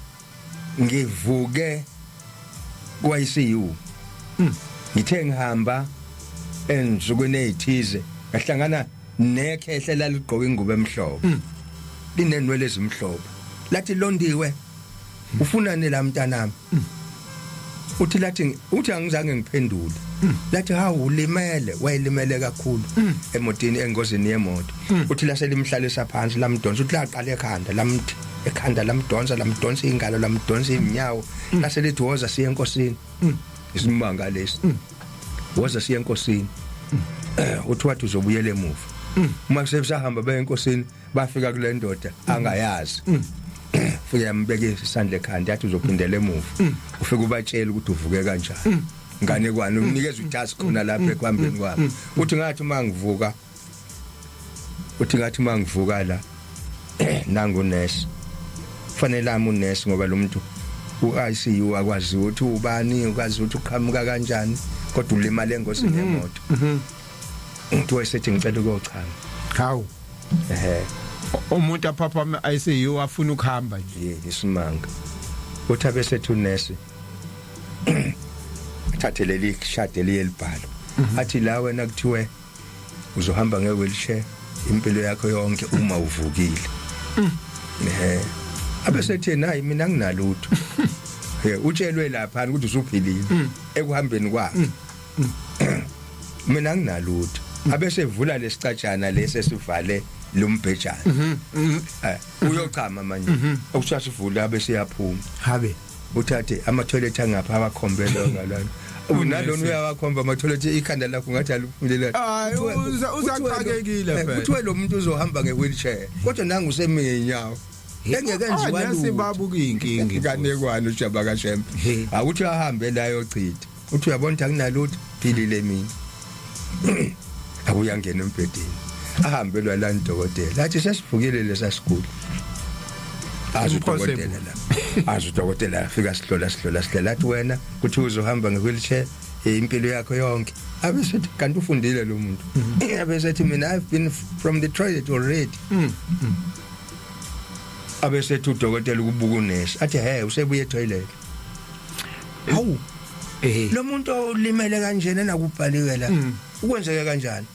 ngivuke kwa ICU. Ngithe ngihamba ensukwini ezithize ngahlangana nekhehle laligqoka ingubo emhlophe. Linenwele ezimhlophe. Lathi londiwe ufunani la mntanami? Uthi lathi uthi angizange ngiphendule. Lathi hawu ulimele, wayelimele kakhulu emotini engozini yemoto. Uthi laselimhlalisa phansi lamdonsa, uthi laqala ekhanda lamthi ekhanda lamdonsa lamdonsa ingalo lamdonsa inyawo laselithi woza siye enkosini. Isimanga lesi. Woza siye enkosini. Uthi wathi uzobuyela emuva. Uma sebesahamba baye enkosini bafika kule ndoda angayazi. Fike yambeka isandla ekhanda yathi uzophindela emuva. Ufike ubatshela ukuthi uvuke kanjani. Ngane kwani umnikeza utask khona lapha ekuhambeni kwami. Uthi ngathi uma ngivuka uthi ngathi uma ngivuka la nangu nurse. Fanele ami unurse ngoba lo muntu uICU akwazi ukuthi ubani ukwazi ukuthi uqhamuka kanjani kodwa ulimala engozini yemoto. Umuntu wayesethi ngicela ukuyochama. Hawu. Ehe. Umuntu aphaphama ICU afuna ukuhamba nje. Ye, isimanga. Uthi abesethu nurse athathe leli shade liyelibhalo, athi la wena kuthiwe uzohamba nge-wheelchair impilo yakho yonke uma uvukile. Ehe, abesethe nayi mina nginalutho. Ye, utshelwe lapha ukuthi usuphilile ekuhambeni kwakhe. Mina nginalutho. Abese vula lesicatshana lesi esivale lombhejana, uyochama manje, okuthiwa sivula, abese yaphuma. Habe. Uthathe ama-toilet angapha, awakhombele ngalana, unalona uyawakhomba ama-toilet, ikhanda lakho ngathi aliphumelela. Hayi, uzaxakekile phela. Kuthiwe lo muntu uzohamba nge-wheelchair, kodwa nangu usemenyawo engeke enziwa lutho. Nesibabuka inkinga. Kanekwane ujaba kaShembe. He. Akuthi ahambe la yochitha, uthi uyabona ukuthi akunalutho, philile mina. Akuyangena embhedeni, ahambe lwalani dokotela, athi sesivukile lesasiguli. Azi Impossible. udokotela la, azi udokotela afika, sihlola, sihlola, sihlola, athi wena kuthi uzohamba nge-wheelchair impilo yakho yonke. Abesethi kanti ufundile lo muntu, abesethi mina I've been from the toilet already. Abesethi udokotela ukubuka unesi, athi he, usebuye etoilet. Hawu, lo muntu olimele kanjena nakubhaliwe la, ukwenzeke kanjani?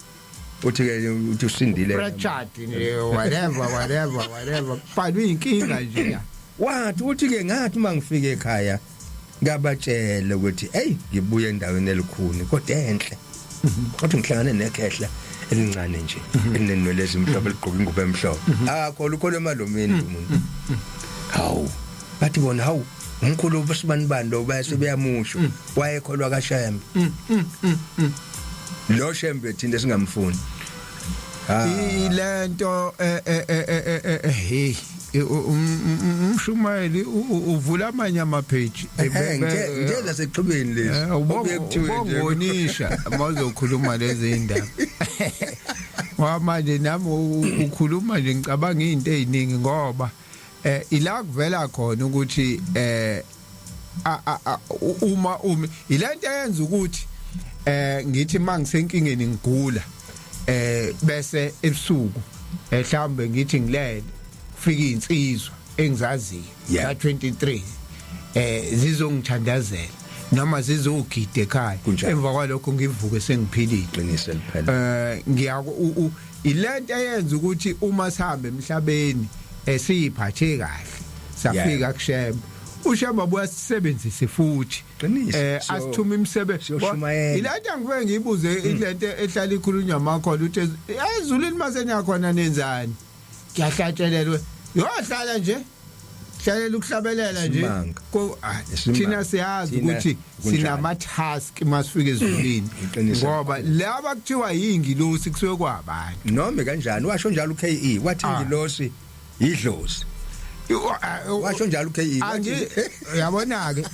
Uthi ke uthi usindile. Fractured nje, whatever, whatever, whatever, kubhalwe inkinga nje la. Wathi uthi ke ngathi uma ngifika ekhaya ngabatshela ukuthi hey, ngibuye endaweni elikhuni kodwa enhle, kodwa ngihlangane nekhehla elincane nje elinenwele ezimhlophe, ligqoka ingubo emhlophe. Akho lukholo emalomeni umuntu. Hawu, bathi bona hawu, umkhulu besibani bani lo, bese beyamusho wayekholwa kaShembe lo Shembe thina singamfuni. Ah. Ilento hey, umshumayeli uvula amanye ama page. Ngithe zasexhibeni lezi. Okuye kuthiwe nje Ubongonisha mawuzokhuluma lezi indaba. Ngoba manje nami ukhuluma nje ngicabanga izinto eziningi, ngoba ila kuvela khona ukuthi uma umi ilento eyenza ukuthi ngithi mangisenkingeni ngigula, bese ebusuku mhlawumbe ngithi ngilele, kufika insizwa engizaziyo ka 23 zizongithandazela noma zizogida ekhaya. Kunjalo. Emva kwalokho ngivuke sengiphilile. Qiniso liphela. Ngiyaku ilento eyenza ukuthi uma sihambe emhlabeni esiyiphathe kahle, safika kuShembe, uShembe abuya sisebenzise futhi. Qiniso. Asithuma imisebenzi. Siyoshumayela. Ilento angifike ngiyibuze, ilento ehlala ikhulunywa amakhola, uthi ezulwini maseniyakhona nenzani? Kuyahlatshelelwe, yohlala nje, hlalela ukuhlabelela nje. Isimanga. Isimanga. Thina siyazi Thina ukuthi kunjalo. Sinama task masifika ezulwini, Iqiniso. ngoba laba kuthiwa yingilosi kusuke kwabantu. Noma kanjani, washo njalo uKE, wathi ingilosi idlozi. Washo njalo uKE. Angi uyabona ke,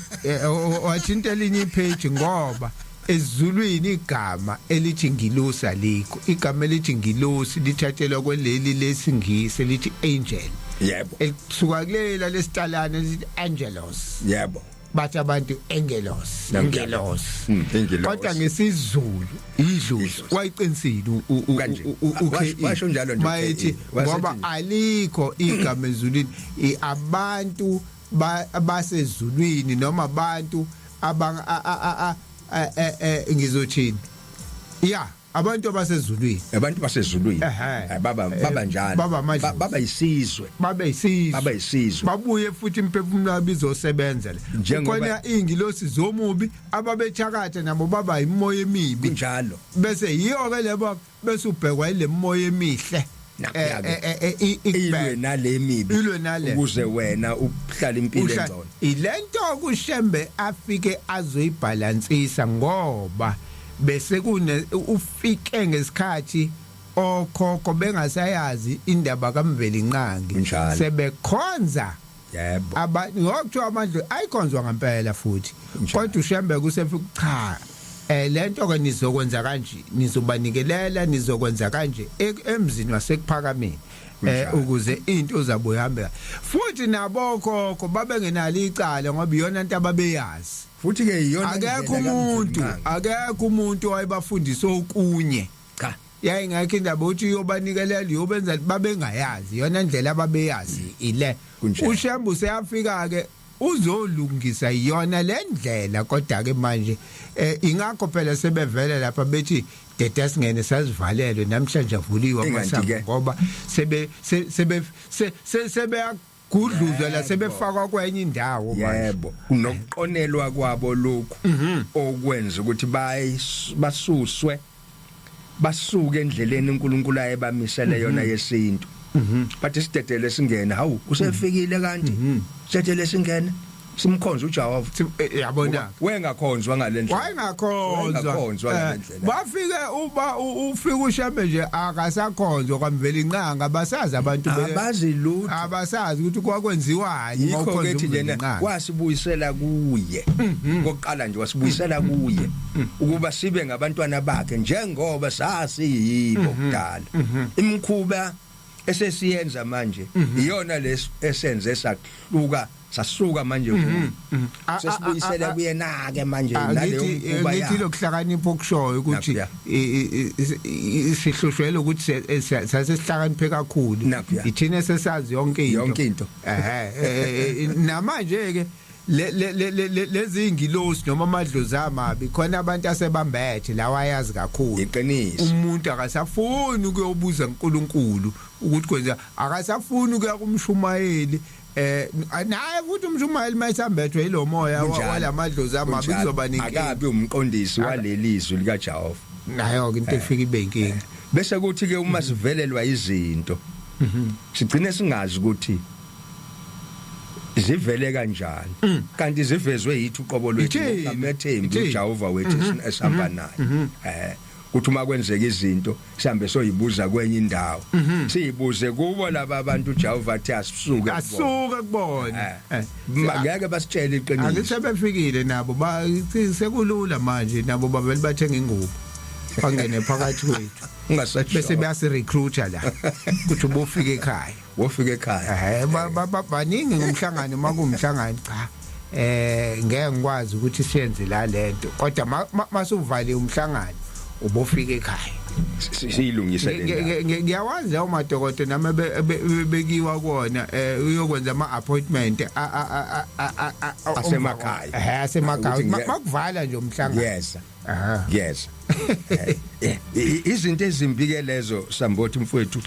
wathinta elinye ipage, ngoba ezulwini igama elithi ngilosi alikho. Igama elithi ngilosi lithathelwa kweleli lesingisi elithi angel, elisuka kulela lesitalana elithi angelos. Bathi abantu engelos, ngelos. Ingelosi. Kodwa ngesiZulu idlozi. Idlozi. Wayiqinisile Kanje. uKE. Washo njalo nje Mayethi uKE. Wasethi ngoba nje. alikho igama ezulwini. Abantu basezulwini noma abantu aba a- ngizothini, ya, abantu abasezulwini. Abantu basezulwini. Baba njalo. Baba amadlozi. Baba yisizwe. Babe yisizwe. Baba yisizwe. Babuye futhi imphefumulo yabo izosebenza le. Kukhona ingilosi zomubi ababethakatha nabo, baba imoya emibi. Kunjalo. Bese yiyo ke lebo, bese ubhekwa ile moya emihle. Nakhuya-ke. Ikubheke. Ilwe nale mibi. Ilwe nale. Ukuze wena uhlale impilo engcono. Ilento kuShembe afike azoyibhalansisa, ngoba bese kune ufike ngesikhathi okhokho bengasayazi indaba kaMvelinqangi. Kunjalo. Sebekhonza aba ngokuthiwa amandla ayikhonzwa ngempela futhi. Kunjalo. Kodwa uShembe kusefika, cha, lento ke nizokwenza kanje, nizobanikelela, nizokwenza kanje emzini wasekuphakameni Kunjalo. ukuze into zabo ihambe kahle. Futhi nabokhokho babengenalo icala, ngoba iyona into ababeyazi. Futhi ke iyona Akekho indlela umuntu kaMvelinqangi. akekho umuntu owayebafundisa okunye. Cha. Yayingekho indaba ukuthi uyobanikelela, uyobenza, babengayazi yona ndlela ababeyazi ile. Kunjalo. UShembe useyafika ke uzolungisa yona le ndlela, kodwa ke manje ingakho phela sebevele lapha bethi deda singene sazivalelwe namhlanje avuliwe Inganti amasango ke. ngoba sebe se- sebe se- se- sebeyagudluzwa la, sebefakwa kwenye indawo manje. Yebo, kunokuqonelwa kwabo lokhu okwenza ukuthi basuswe basuke endleleni uNkulunkulu ayebamisele yona yesintu. Bathi sidedele singene, hawu, usefikile kanti sidedele singene simkhonza uJehova. Yabona. Wengakhonzwa ngalendlela. Wayengakhonzwa. Wayengakhonzwa ngalendlela. Bafike uba ufika uShembe nje akasakhonzwa kwamvela inqanga, basazi abantu Abazi lutho. Abasazi ukuthi kwakwenziwani Yikho mawukhonza ke thi njena uMvelinqangi. Wasibuyisela kuye kokuqala nje, wasibuyisela kuye ukuba sibe ngabantwana bakhe njengoba sasiyibo kudala. Imkhuba esesiyenza manje iyona les esenze sahluka, sasuka manje kuye. Sesibuyisela kuye na ke manje naleyo Ngithi mkhuba ngithi yakhe. Lokuhlakanipha okushoyo ukuthi Nakhuya. Sihlushwele ukuthi sase sihlakaniphe kakhulu. Nakhuya. Ithina sesazi yonke into. Yonke into. Ehe, namanje ke le le le- le- lezi ingilosi noma amadlozi amabi khona abantu asebambethe lawa ayazi kakhulu. Iqiniso. Umuntu akasafuni ukuyobuza uNkulunkulu ukuthi kwenza, akasafuni ukuya kumshumayeli, naye futhi umshumayeli mayisambethwe yilomoya Kunjalo. walamadlozi amabi Kunjalo. kuzoba nenkinga. Akabi umqondisi walelizwi likaJehova. Nayo ke into efika ibe inkinga. Bese kuthi ke uma sivelelwa izinto sigcine singazi ukuthi zivele kanjani, kanti zivezwe yithi uqobo lwethu. Ithini? Ngamethembi Ithini? uJehova wethu esihamba naye, kuthi uma kwenzeka izinto sihambe soyibuza kwenye indawo, siyibuze kubo laba abantu uJehova athi asisuke kubona. Asuke kubona. Ngeke basitshele iqiniso. Angisebefikile nabo ba sekulula manje, nabo bavele bathenga ingubo bangene phakathi kwethu Ungasasho. bese bayasi-recruiter la kuthi ubufika ekhaya. Wofika ekhaya. Baningi ngumhlangano, makuwumhlangano, cha, ngeke ngikwazi ukuthi siyenze la lento, kodwa masuvale umhlangano ubofika ekhaya. Siyilungise le ndaba. Ngiyawazi lawo madokotela nami bekiwa kuwona, uyokwenza ama appointment Asemakhaya. Asemakhaya. Ukuthi Makuvala nje umhlangano. Yes. Aha. Yes. Izinto ezimbi ke lezo, Sambothi mfowethu,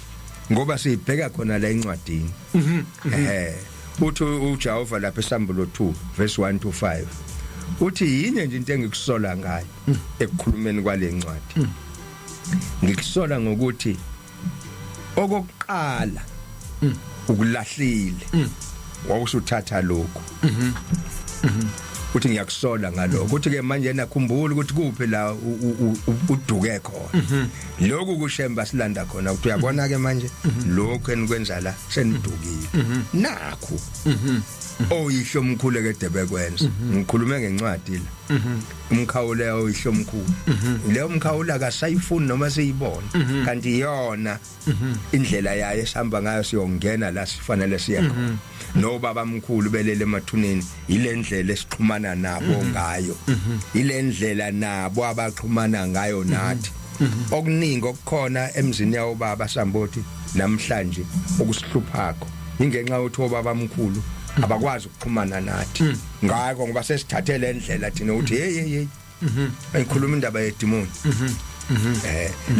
ngoba siyibheka khona la encwadini. Uthi uJehova lapha eSambulo 2 verse 1 to 5, uthi yinye nje into engikusola ngayo ekukhulumeni kwale ncwadi. Ngikusola ngokuthi okokuqala ukulahlile wawusuthatha lokho. Uthi ngiyakusola ngalokho. Uthi ke manje nakhumbula ukuthi kuphi la uduke khona. Lokhu kuShemba silanda khona ukuthi uyabona ke manje lokho enikwenza la senidukile. Nakho oyihlo omkhulu kade bekwenza, ngikhulume ngencwadi la, umkhawule oyihlo omkhulu, leyo mkhawula akasayifuni noma siyibona, kanti iyona indlela yayo esihamba ngayo siyongena la sifanele siye khona. Nobaba mkhulu belele emathuneni, ile ndlela esixhumana nabo ngayo, ile ndlela nabo abaxhumana ngayo nathi. Okuningi okukhona emzini yawo baba Sambothi namhlanje okusihluphakho ingenxa yokuthi obaba mkhulu abakwazi ukuxhumana nathi ngakho, ngoba sesithathe le ndlela thina ukuthi hey, hey, hey, ayikhuluma indaba yedimoni.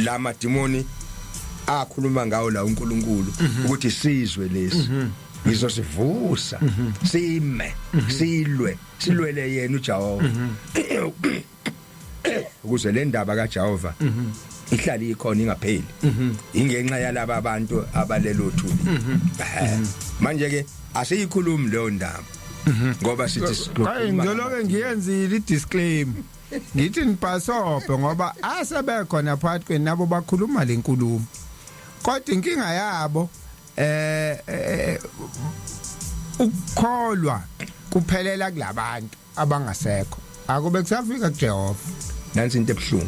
La madimoni akhuluma ngawo la uNkulunkulu ukuthi sizwe lesi ngizosivusa sime silwe, silwele yena uJehova, ukuze le ndaba kaJehova ihlale ikhona ingapheli, ingenxa yalaba abantu abalelo thuli. Manje ke asiyikhulumi leyo ndaba ngoba sithi Hayi, ngizoloke ngiyenzile i-disclaimer, ngithi nibhasobhe ngoba asebekhona phakathi kwenu nabo bakhuluma lenkulumo, kodwa inkinga yabo ukukholwa kuphelela kulabantu abangasekho, akube kusafika kuJehova. Nansi into ebhlungu.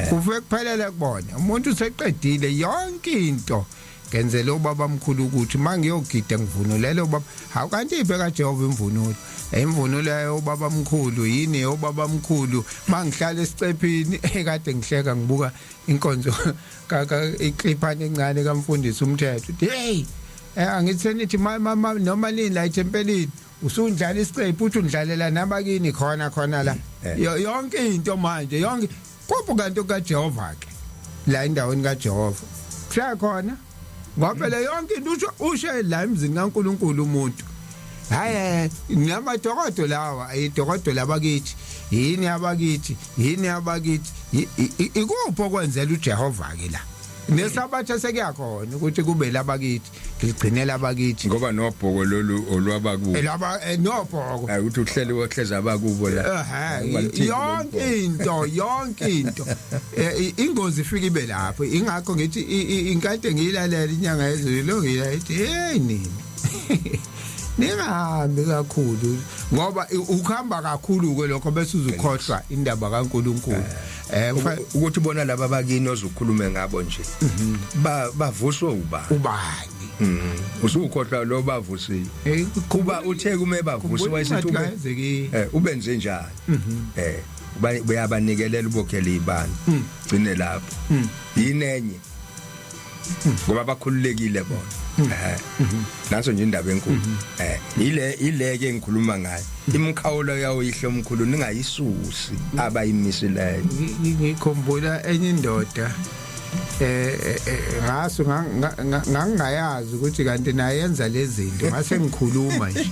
Kufike kuphelele kubona umuntu useqedile yonke into. Ngenzele ubaba omkhulu ukuthi mangiyogida ngivunulele ubaba. Hawu, kanti iphe kaJehova imvunulo? Imvunulo yobaba omkhulu yini yobaba omkhulu? Mangihlala esicephini ekade ngihleka ngibuka inkonzo icliphana encane kamfundisi umthetho, hey, angithi nithi mama noma nini la ethempelini usundlala isicephu, uthi undlalela nabakini khona khona la. Yonke into manje yonke kuphi kanti kaJehova ke la endaweni kaJehova kusekhona, ngoba phela yonke into usho ushe la emzini kaNkuluNkulu umuntu. Hayi, namadokodo lawa, idokodo labakithi yini, abakithi yini, abakithi ikuphi okwenzela uJehova ke la? Nesabatha sekuyakhona ukuthi kube labakithi, ngigcinela abakithi. Ngoba nobhoko lolu olwabakubo. Laba nobhoko. Hayi, ukuthi uhleli wohleza abakubo la. Ehhe, yonke into, yonke into. Ingozi ifika ibe lapho. Ingakho ngithi inkade ngiyilalela inyanga yezulu lo, ngiyayithi, hey, nini ningahambi kakhulu, ngoba ukuhamba kakhulu ke lokho bese uzukhohlwa indaba kaNkuluNkulu. Ukuthi bona laba bakini ozukhulume ngabo nje bavuswe uba Ubani? Usukhohlwa lo bavusile. Kuba uthe kume bavuswe wayesethi ube ubenze njani, uyabanikelela ubokhela ibani, gcine lapho. Yini enye? Ngoba bakhululekile bona. Naso nje indaba enkulu ile ke ngikhuluma ngayo, imikhawulo yawo yihle omkhulu ningayisusi abayimisileyo. Ngikhumbula enye indoda, ngaso ngangingayazi ukuthi kanti naye yenza lezi zinto, ngase ngikhuluma nje.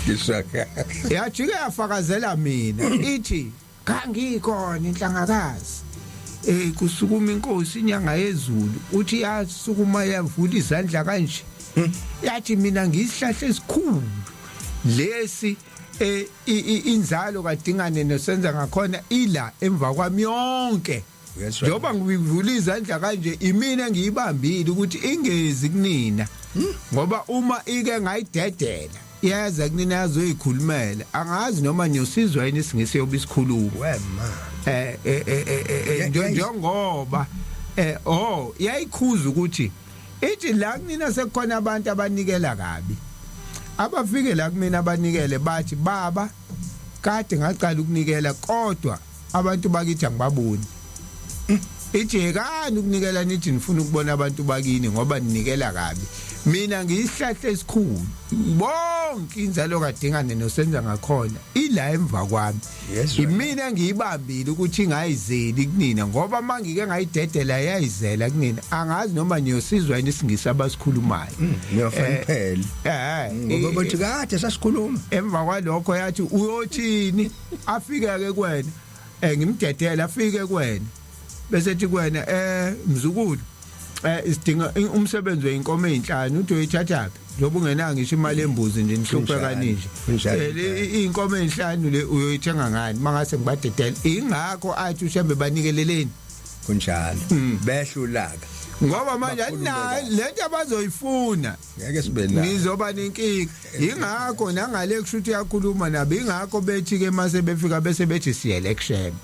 Ngisaka. Yajike yafakazela mina, ithi kangikhona inhlangakazi, kusukuma inkosi inyanga yezulu, uthi yasukuma yavula izandla kanje, yathi mina ngisihlahla esikhulu lesi, inzalo kadingane nosenza ngakhona ila emva kwami yonke. Njengoba ngivula izandla kanje, imina engiyibambile ukuthi ingezi kunina, ngoba uma ike ngayidedela iyaza kunina yazoyikhulumela, angazi noma niyosizwa yini isingisi yoba isikhuluma. Wema. Njengoba oh yayikhuza ukuthi ithi la kunina sekukhona abantu abanikela kabi, abafike la kumina abanikele bathi, baba, kade ngaqala ukunikela kodwa abantu bakithi angibaboni. Ithi yekani ukunikela nithi nifuna ukubona abantu bakini, ngoba ninikela kabi. Mina ngiyisihlahla esikhulu, bonke inzalo kadingane nosenza ngakhona ila emva kwami. Imina engiyibambile ukuthi ingayizeli kunina, ngoba mangike ngayidedela yayizela kunina, angazi noma niyosizwa yini isingisi abasikhulumayo. Ngiyofanele ngoba bathi kade sasikhuluma. Emva kwalokho yathi uyothini afike ke kuwena, ngimdedela afike kuwena, bese ethi kuwena, mzukulu, isidinga umsebenzi weinkomo ezinhlanu, uthi uyithathaphi njengoba ungenanga ngisho imali embuzi nje, nihlupheka kaninje? Inkomo ezinhlanu le uyoyithenga ngani mangase ngibadedele? Ingakho athi uShembe banikeleleni. Kunjalo, behlulaka. Ngoba manje alinayo lento abazoyifuna. Ngeke sibe nayo. Nizoba nenkinga. Ingakho nangale kusho ukuthi uyakhuluma nabo, ingakho bethi ke mase befika bese bethi siyele kuShembe,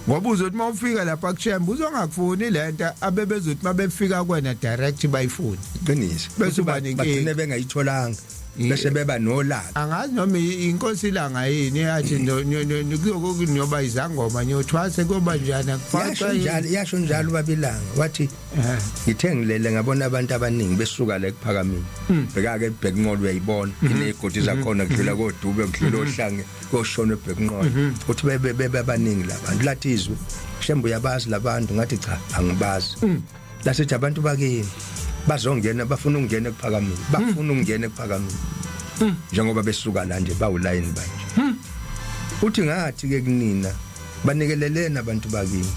ngoba uzothi mawufika lapha kuShembe uzongakufuni lento abebezothi mabefika kwena direct bayifune. Qiniso. Bese uba nenkinga. Bagcine bengayitholanga, bese beba nolaka. Angazi noma inkosi ilanga yini yathi kuyokunoba izangoma niyothwase kuyoba njani. Yasho njalo, yasho njalo babilanga, wathi ngithe ngilele ngabona abantu abaningi besuka la ekuphakameni, bheka ke ibhekunqolo uyayibona, inezigodi zakhona, kudlula kodube, kudlula ohlange, koshona ebhekunqolo, uthi bebe bebe abaningi labantu. Lathi izwi, Shembe, uyabazi labantu? Ngathi cha, angibazi. Lasithi abantu bakini bazongena, bafuna ukungena ekuphakameni, bafuna ukungena ekuphakameni njengoba besuka la nje bawulayini banje. Uthi ngathi ke kunina banikelelene abantu bakini.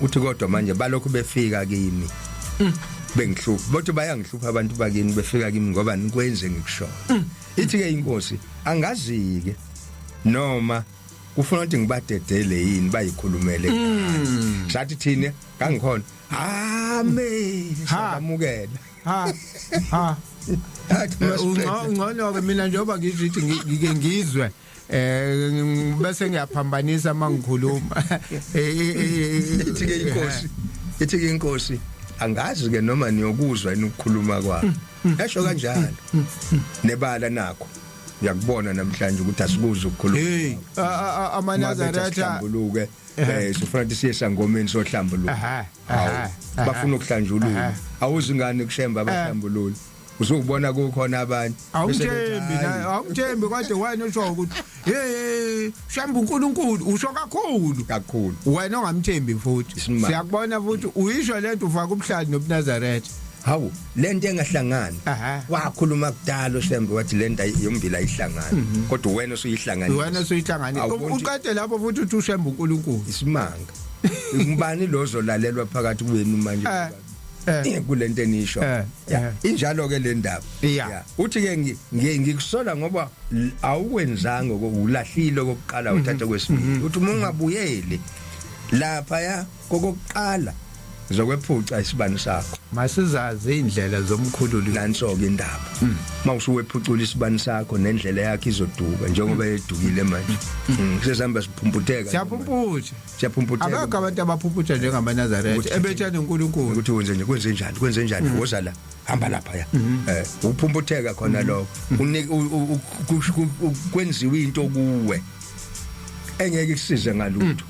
Uthi kodwa manje balokhu befika kimi bengihlupha, bothi bayangihlupha abantu bakini, befika kimi ngoba nikwenze ngikushoyo. Ithi ke inkosi angazi ke noma kufuna ukuthi ngibadedele yini bayikhulumele. Sathi thina kangikhona, amen, samukela. Ha ha. Athi Ungcono ke mina njengoba ngisho ukuthi ngike ngizwe bese ngiyaphambanisa mangikhuluma. Ithi ke inkosi, ithi ke inkosi. Angazi ke noma niyokuzwa yini ukukhuluma kwakhe. Yasho kanjalo. Nebala nakho ngiyakubona namhlanje ukuthi asikuzi ukukhuluma. Hey, amaNazaretha sihlambuluke, sifuna ukuthi siye sangomeni sohlambuluka. Bafuna ukuhlanjulula. Awuzi ngani kuShembe abahlambulula? Usukubona kukhona abanye. Awumthembi, awumthembi, kodwa wena usho ukuthi hey, Shembe uNkulunkulu, usho kakhulu. Kakhulu. Wena ongamthembi futhi. Isimanga. Siyakubona futhi uyisho lento, ufaka ubuhlali nobuNazaretha. Hawu, lento engahlangani. Wakhuluma kudala uShembe, wathi lento yombili ayihlangani, kodwa wena usuyihlanganisa. Wena usuyihlanganisa. Awuboni. Uqede lapho futhi uthi uShembe uNkulunkulu. Isimanga, ngubani lozolalelwa phakathi kwenu manje kulento enisho? Injalo ke le ndaba. Uthi ke ngikusola ngoba awukwenzanga, ulahlile okokuqala, uthatha kwesibili. Uthi uma ungabuyeli lapha ya kokokuqala, zokwephuca isibani sakho. Masizazi indlela zomkhululi. Nanso ke indaba, mawusuwephucula isibani sakho nendlela yakhe izoduka njengoba yedukile manje. Sesihamba siphumputheka. Siyaphumputha. Siyaphumphutheka. Abekho abantu abaphumputha njengamaNazaretha ebethana uNkulunkulu. Ukuthi wenze nje, kwenze njani, kwenze njani, woza la, hamba lapha ya, ukuphumputheka khona lokho. Unika kwenziwe into kuwe engeke ikusize ngalutho,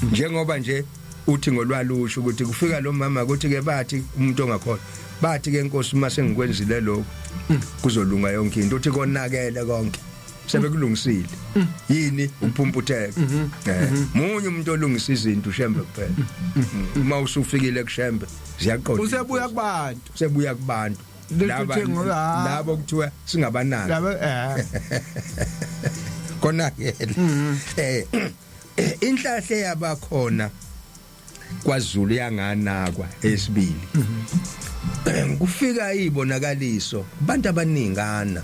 njengoba nje uthi ngolwalusho ukuthi kufika lo mama, ukuthi ke bathi umuntu ongakhona, bathi ke, "Inkosi, uma sengikwenzile lokho kuzolunga yonke into." Uthi konakele konke, sebekulungisile. Yini ukuphumputheka? Munye umuntu olungisa izinto, uShembe kuphela. Uma usufikile kuShembe, ziyaqonda. Usebuya kubantu. Usebuya kubantu. Lutho. Laba Uthe ngoba- labo kuthiwa singabanaki. Laba Konakele. Inhlahle yabakhona kwaZulu yanganakwa. Esibili, kufika izibonakaliso abantu abaningana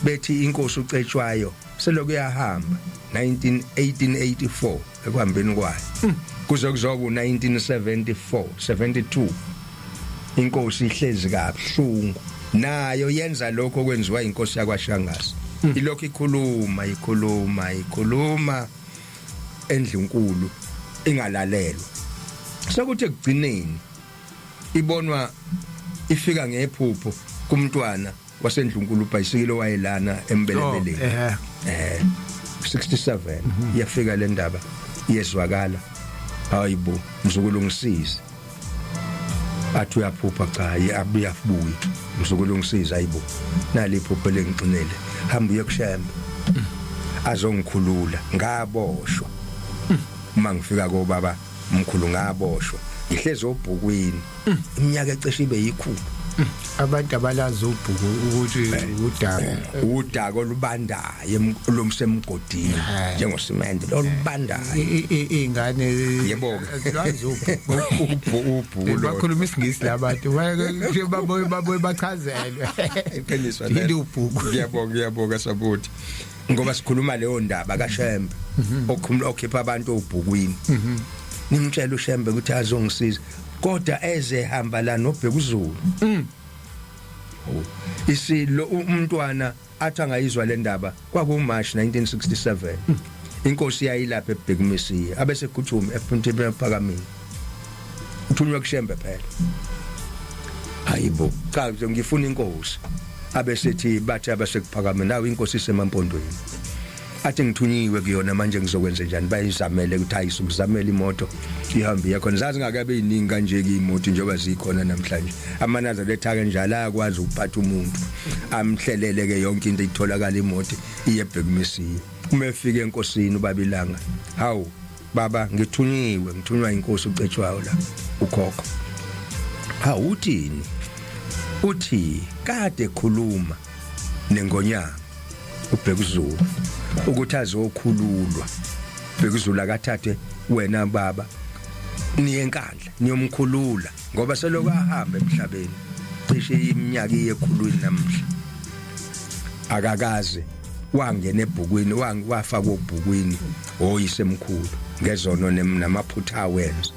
bethi inkosi uCetshwayo selokhu yahamba 19 1884, ekuhambeni kwayo kuze kuzoba u1974 72, inkosi ihlezi kabuhlungu, nayo yenza lokho okwenziwa inkosi yakwaShangase, ilokhu ikhuluma, ikhuluma, ikhuluma endlunkulu, ingalalelwa. Sekuthi ekugcineni ibonwa ifika ngephupho kumntwana wasendlunkulu ubhayisikile wayelana embelebeleni. Oh, ehe. 67 iyafika le ndaba, iyezwakala, "Hayibo, mzukulu, ngisize." Athi uyaphupha, cha, abuya abuye, "Mzukulu, ngisize, hayibo, nali iphupho lengixinele, hamba uye kuShembe azongikhulula, ngaboshwa. Uma ngifika kobaba mkhulu ngaboshwa, ngihlezi obhukwini iminyaka ecishe ibe yikhulu." Abantu abalazi ubhuku ukuthi udaba. Udaka olubandayo lomsemgodini, njengosimende olubandayo. Ingane Yebo-ke. azilazi ubhuku. Ubhuku lo. Bakhuluma isiNgisi labantu, baboye baboye bachazelwe. Iqiniso. Yini ubhuku? Ngiyabonga, ngiyabonga sabuthi, ngoba sikhuluma leyo ndaba kaShembe okhuluma, okhipha abantu obhukwini. Nimtshela uShembe ukuthi azongisiza, kodwa eze hamba la noBhekuzulu. Isilo umntwana athi angayizwa le ndaba, kwakuMarch 1967, inkosi yayilapha eBhekumisiya, abese gujuma ephunthini ephakamile, uthunywa kuShembe phela. "Hayibo, cha, ngifuna inkosi." Abesethi bathi abasekuphakameni, "Nawe, inkosi isemampondweni." Athi, "Ngithunyiwe kuyona manje, ngizokwenza njani?" Bayizamele ukuthi hayi, sukuzamela imoto ihambe yakhona. Zazi ngakabe iningi kanje ke imoto njengoba zikhona namhlanje. AmaNazaretha ke njalo ayakwazi ukuphatha umuntu, amhlelele ke yonke into, itholakala imoto iye eBhekumisiya. Uma efika enkosini ubabilanga, "Hawu baba, ngithunyiwe, ngithunywa inkosi uCetshwayo la ukhokho." "Hawu, uthini?" Uthi kade khuluma nengonyama uBhekuzulu ukuthi azokhululwa. Bhekuzulu akathathe wena baba, niye eNkandla niyomkhulula, ngoba selokhu ahamba emhlabeni cishe iminyaka iyekhulwini namhla, akakaze wangena ebhukwini, wafakwa obhukwini oyisemkhulu ngezono namaphutha awenza.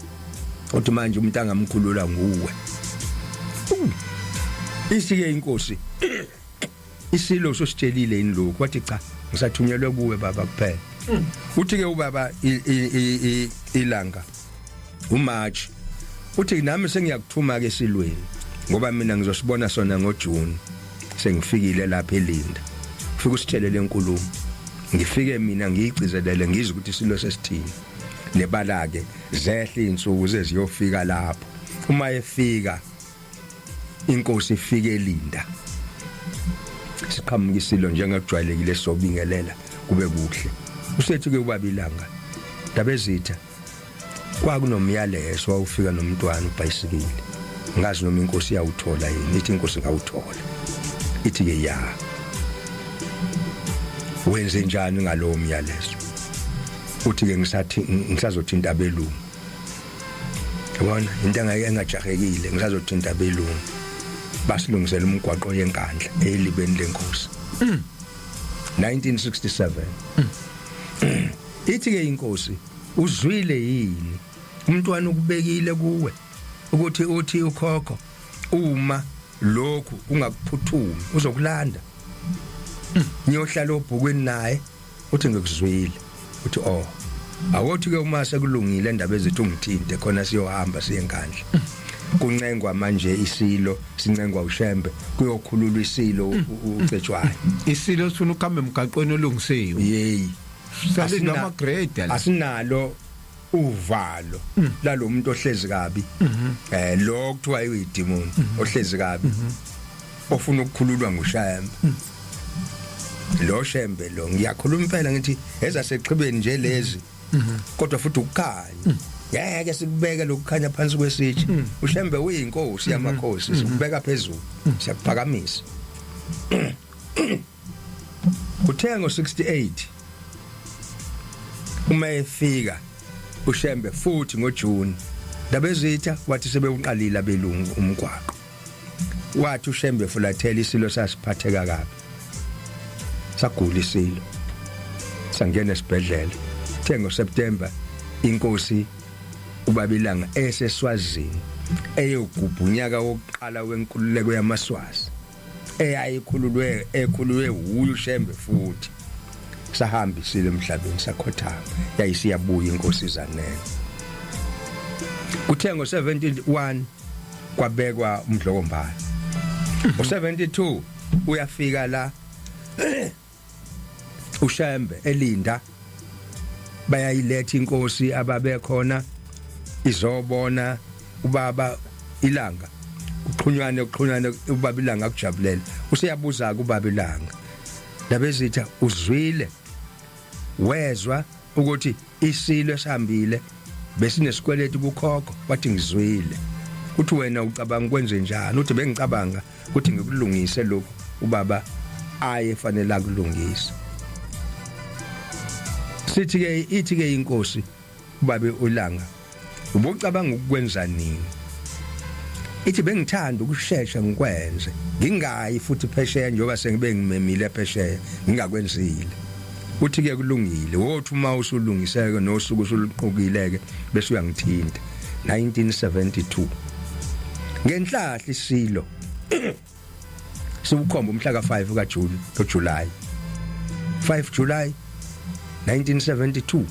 Uthi manje umuntu angamkhulula nguwe. Isike inkosi, "Isilo sositshelile yini lokhu?" Wathi, "Cha, ngisathunyelwe kuwe baba kuphela." Uthi ke ubaba ilanga uMarch Uthi nami sengiyakuthuma ke esilweni ngoba mina ngizosibona sona ngoJune sengifikile lapha eLinda. Ufike usitshele lenkulumo. Ngifike mina ngiyigcizelele ngizwe ukuthi isilo sesithini. Nebala ke zehle izinsuku zeziyofika lapho. Uma efika inkosi ifike elinda. Siqhamuka isilo njengekujwayelekile sobingelela kube kuhle. Usethi ke ubaba ilanga ndabezitha kwakunomyalezo wawufika nomntwana ubhayisikili ngazi noma inkosi yawuthola yini ithi inkosi ngawuthola ithi ke ya wenze njani ngalowo myalezo uthi ke ngisathi ngisazothinta abelungu yabona into engeke engajahekile ngisazothinta abelungu basilungisela umgwaqo yenkandla elibeni lenkosi 1967 ithi ke inkosi uzwile yini umntwana ukubekile kuwe ukuthi uthi ukhokho uma lokhu kungakuphuthumi uzokulanda ngiyohlala obhukwini naye uthi ngikuzwile uthi oh awothi ke uma sekulungile indaba ezethu ungithinte khona siyohamba siye enkandla kuncengwa manje isilo sincengwa ushembe kuyokhululwa isilo ucetshwayo isilo sifuna ukuhamba emgaqweni olungisiwe yeyi salinda ama grade asinalo uvalo lalomuntu ohlezi kabi lo kuthiwa uyidemon ohlezi kabi ofuna ukukhululwa ngushembe lo shembe lo ngiyakhuluma impela ngithi ezasexhibeni nje lezi kodwa futhi ukukhanya ngeke sikubeke lokukhanya phansi kwesitshe ushembe uyinkosi yamakhosi sikubeka phezulu siyakuphakamisa Kuthe ngo-68 uma efika uShembe futhi ngoJune Ndabezitha wathi sebewuqalile abelungu umgwaqo wathi uShembe fulathela isilo sasiphatheka kabi sagula isilo sangena esibhedlela the ngoSeptember inkosi ubabilanga eseswazini eyogubha unyaka wokuqala wenkululeko yamaswazi eyayikhululwe ekhululwe wuye uShembe futhi sahamba isile emhlabeni sakhothama yayisiyabuya inkosi zanele kuthe ngo-71 kwabekwa umdlokombane ngo-72 uyafika la uShembe elinda bayayiletha inkosi ababekhona izobona ubaba ilanga kuxhunywane kuxhunywane ubaba ilanga akujabulela useyabuza kubaba ilanga ndabezitha uzwile wezwa ukuthi isilo esihambile besinesikweletu kukhokho wathi ngizwile uthi wena ucabanga ukwenze njani uthi bengicabanga ukuthi ngikulungise lokhu ubaba aye fanele akulungise sithi ke ithi ke inkosi ubabe ulanga ubucabanga ukwenza nini ithi bengithanda ukushesha ngikwenze ngingayi futhi phesheya njengoba sengibe ngimemile phesheya ngingakwenzile uthi ke kulungile wothi uma usulungiseke nosuku usuluqokile ke bese uyangithinta 1972 ngenhlahla isilo siwukhomba umhla ka5 kaJune noJuly 5 July 1972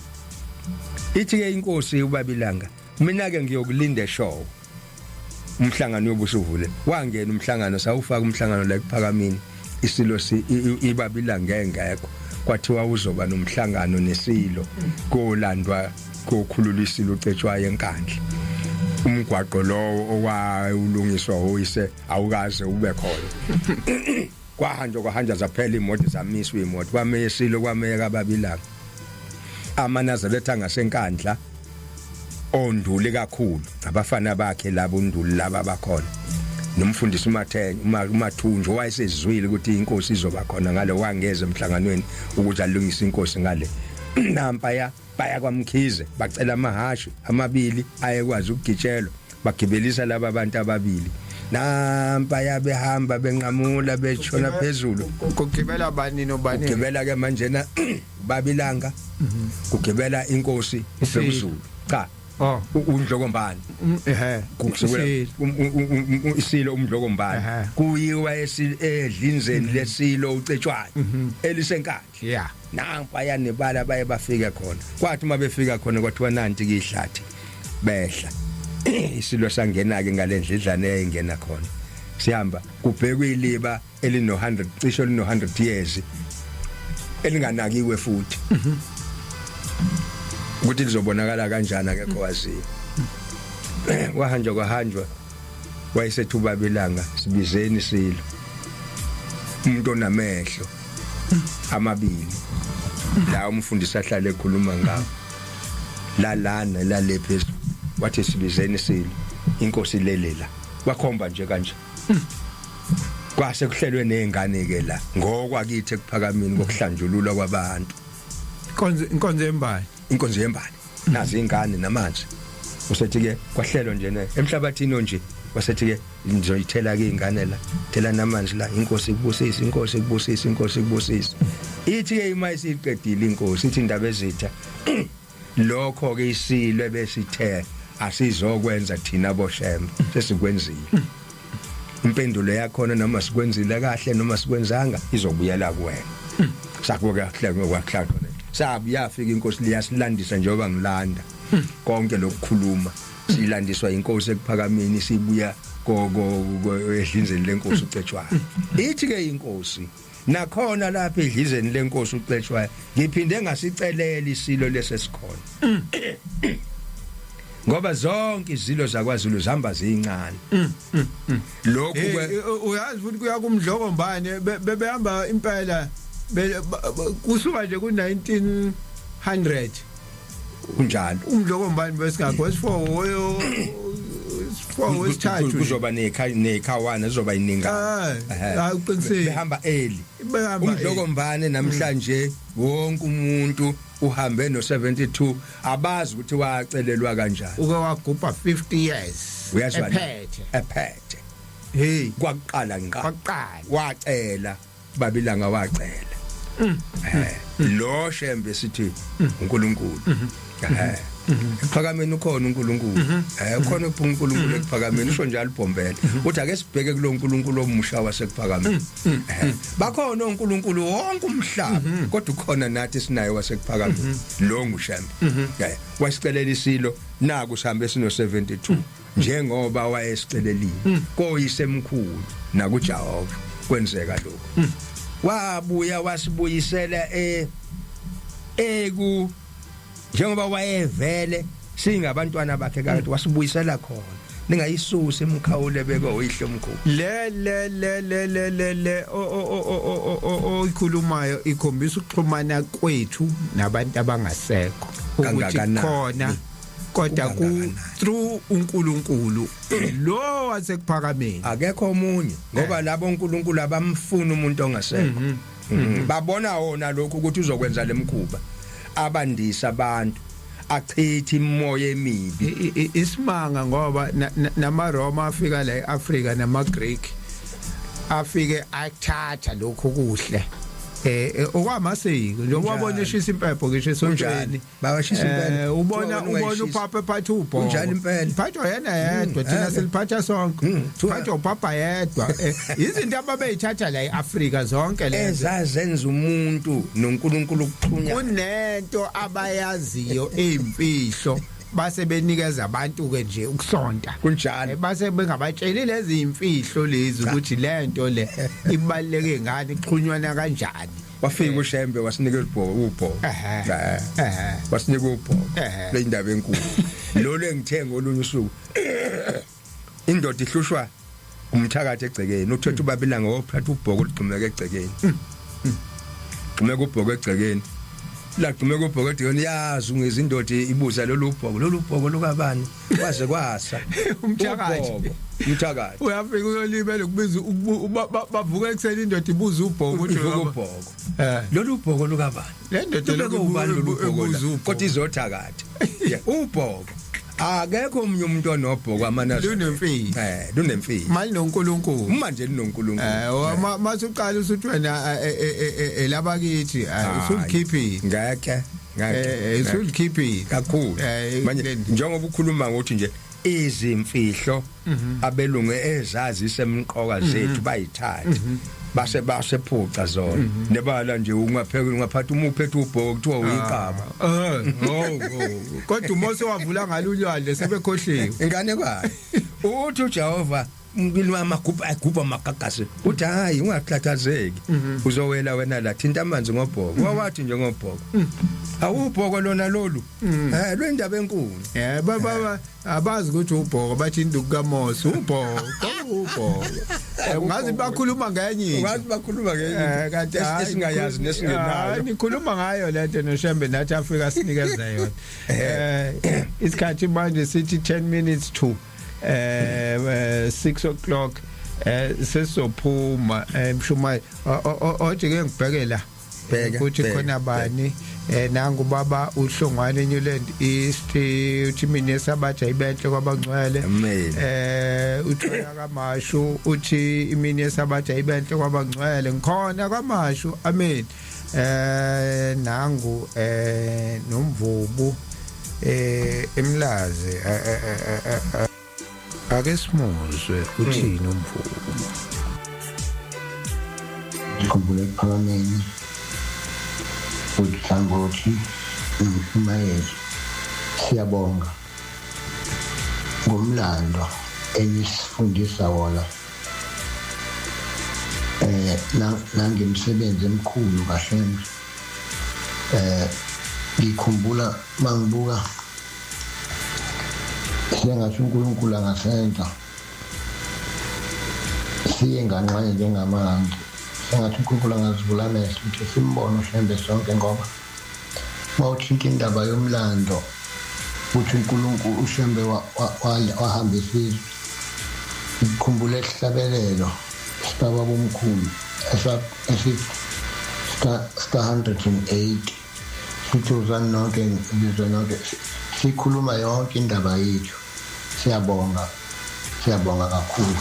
ithi ke inkosi ubabilanga mina ke ngiyokulinda eshow umhlangano yobusuvule wangena umhlangano sawufaka umhlangano la ekuphakamini isilo si ibabilanga engekho kwathiwa uzoba nomhlangano nesilo kolandwa kokhulula isilo ucetshwayo enkandla umgwaqo lowo owawulungiswa oyise awukaze ube khona kwahanjwa kwahanjwa zaphela imoto zamiswa imoto kwameye isilo kwameye kababilanga amanazaretha angasenkandla onduli kakhulu abafana bakhe labo unduli laba bakhona nomfundisi uMathenya uMathunju owayesezwile ukuthi inkosi izoba khona ngale wangeza emhlanganweni ukuthi alungise inkosi ngale nampa ya baya kwamkhize bacela amahashi amabili ayekwazi ukugitshelwa bagibelisa laba bantu ababili nampa yabehamba benqamula beshona phezulu kugibela bani nobani kugibela ke manje na babilanga kugibela inkosi uBhekuzulu cha oh uNdlokombane ehe kusukela isilo uMdlokombane kuyiwa edlinzeni lesilo ucetshwayo elisenkandla yeah nampa yanebala baye bafike khona kwathi uma befika khona kwathiwa nanti kihlathi behla Isilo sangena ke ngalendledlana eyayingena khona, sihamba kubhekwe iliba elino 100, cishe lino 100 years, elinganakiwe futhi ukuthi lizobonakala kanjani, akekho waziyo. Kwahanjwa, kwahanjwa, wayesethi ubabilanga, "Sibizeni isilo, umuntu onamehlo amabili la umfundisi ahlale ekhuluma ngawo la lana la le phezulu." Wathi, "Sibizeni isilo, inkosi lele la." Wakhomba nje kanje, kwase kuhlelwe nezingane ke la ngokwakithi ekuphakameni kokuhlanjululwa kwabantu. Inkonzo yembali. Inkonzo yembali, nazi ingane namanzi. Usethi ke kwahlelwa nje ne emhlabathini onje, wasethi ke, "Ngizoyithela ke ingane la, thela namanzi la, inkosi ikubusise, inkosi ikubusise, inkosi ikubusise." Ithi ke ima isiqedile inkosi, ithi, "Indaba ezitha, lokho ke isilwe besithe asizokwenza thina boShembe sesikwenzile. Impendulo yakhona, noma sikwenzile kahle noma sikwenzanga, izobuyela kuwena." Sakuke kahle ngokwahlala, sabu yafika inkosi liyasilandisa njengoba ngilanda konke lokukhuluma, silandiswa inkosi ekuphakameni, sibuya ko edlinzeni lenkosi uCetshwayo. Ithi ke inkosi nakhona lapha edlizeni lenkosi uCetshwayo, "Ngiphinde ngasicelela isilo lesesikhona, ngoba zonke izilo zakwaZulu zihamba zincane lokhu." Uyazi futhi kuya kumdlokombane bebehamba impela kusuka nje ku 1900. Kunjalo. Umdlokombane besingakho wesi4, 4, wesithathu. Kuzoba nekhawana, zizoba iningana. Hayi, uqinisile. Behamba early. Behamba. Umdlokombane namhlanje wonke umuntu uhambe no 72, abazi ukuthi wacelelwa kanjani. Uke wagubha 50 years. Uyazwa? Ephethe. Ephethe. Hey. Kwaqala nqa. Kwaqala. Wacela babilanga, wacela lo Shembe, sithi uNkulunkulu ekuphakameni ukhona uNkulunkulu, ukhona uNkulunkulu ekuphakameni, usho njalo uBhombela, uthi ake sibheke kulo uNkulunkulu omusha wasekuphakameni. Bakhona uNkulunkulu wonke umhlaba, kodwa ukhona nathi sinaye wasekuphakameni, lo nguShembe. Wasicelela isilo, naku sihambe sino 72 njengoba wayesicelelile koyisemkhulu nakuJehova. Kwenzeka lokho, wabuya wasibuyisela eku njengoba wayevele singabantwana bakhe kade wasibuyisela khona, ningayisusi imkhawule beko oyihlo omkhulu. Le le le le le le le o o o o o oyikhulumayo ikhombisa ukuxhumana kwethu nabantu abangasekho, ukuthi Kangakanani. khona kodwa ku Kungakanani. through uNkulunkulu lo wasekuphakameni. Akekho omunye, ngoba labo uNkulunkulu abamfuna umuntu ongasekho. Babona wona lokhu ukuthi uzokwenza lemkhuba, abandisa abantu, achithe imoya emibi. Isimanga ngoba namaRoma afika la eAfrika, namaGreek afike athatha lokhu kuhle okwamasiko, njengoba wabona eshisa impepho ngisho esontweni. Bawashisa impela. Ubona Kuthiwa wena ubona ungayishisa. Upapa ephatha ubhoko. Kunjalo impela. Phathwa yena yedwa, thina siliphatha sonke. Phathwa upapa yedwa. Izinto ababeyithatha la eAfrika zonke lezo. Ezazenza umuntu noNkulunkulu ukuxhunya. Kunento abayaziyo eyimfihlo, base benikeza abantu ke nje ukusonta. Kunjalo. Base bengabatsheli lezi imfihlo lezi, ukuthi lento le ibaluleke ngani, ixhunywana kanjani. Wafika uShembe wasinika ubhoko, ubhoko. Wasinika ubhoko. Le indaba enkulu lo engithe ngolunye usuku indoda ihlushwa umthakathi egcekeni, uthethe ubabilanga, wophatha ubhoko ligxumeka egcekeni, gxumeka ubhoko egcekeni, lagxumeka ubhoko egcekeni, yazi ungeza indoda ibuza, "Lolu bhoko, lolu bhoko lukabani?" Kwaze kwasa. Umthakathi. Ubhoko, umthakathi. Uyafika uyolibela ukubiza bavuka ekuseni, indoda ibuza ubhoko ukuthi Ivuka ubhoko. "Lolu bhoko lukabani?" Le ndoda Lubekwe lokhu ubani lolu bhoko la? ebuza ubhoko. Kodwa izothakatha. Yeah, ubhoko, akekho omunye umuntu onobhoko amanazo. Lunemfihlo. Lunemfihlo. Mali noNkulunkulu. Uma nje linoNkulunkulu. Masuqala usuthi wena elabakithi, usulikhiphile. Ngeke, ngeke. Usulikhiphile. Kakhulu. Manje njengoba ukhuluma ngokuthi nje Izimfihlo abelungu ezazi semqoka zethu bayithatha base basephuca zona. Nebala nje ungapheka, ungaphatha, uma uphethe ubhoko kuthiwa uyiqaba. Oh, kodwa uMose wavula ngalo ulwandle, sebekhohliwe. Ingane kwayo, uthi uJehova umkini amagubha agubha amagagasi, uthi hayi, ungakhathazeki, uzowela wena la, thinta amanzi ngobhoko. Wawathi nje ngobhoko, awubhoko lona lolu lwendaba enkulu. Baba, abazi ukuthi ubhoko, bathi induku kaMose, ubhoko, ubhoko. Ungazi bakhuluma ngenye into. Ungazi bakhuluma ngenye Kanti into esingayazi nesingenayo. Nikhuluma ngayo lento noShembe, nathi Afrika sinikeza yona. Isikhathi manje sithi 10 minutes to 6 o'clock, sesizophuma, mshumayeli. Othi ke ngibheke la Bheka, ukuthi bheka, khona bani. Nangu baba uHlongwane, Newland East, uthi mina esabatha ibenhle kwabangcwele. Amen. Uthola kaMashu, uthi imini yesabatha ibenhle kwabangcwele, ngikhona kwaMashu, amen. Nangu nomvubu eMlazi. Ake simuzwe uthini umvubu. Ngikhumbula ekuphakameni, uHlangothi nomshumayeli, siyabonga ngomlando enisifundisa wona nangemisebenzi emikhulu kaShembe. Ngikhumbula mangibuka sengathi uNkulunkulu angasenza siye nganxanye njengamanzi, sengathi uNkulunkulu angazivula amehlo ukuthi simbone uShembe sonke, ngoba mawuthinta indaba yomlando uthi uNkulunkulu uShembe wahamba isizwe. Ngikhumbula isihlabelelo sikababa omkhulu esithi star 108, sithi uzani nonke izwe nonke, sikhuluma yonke indaba yethu. Siyabonga, siyabonga kakhulu.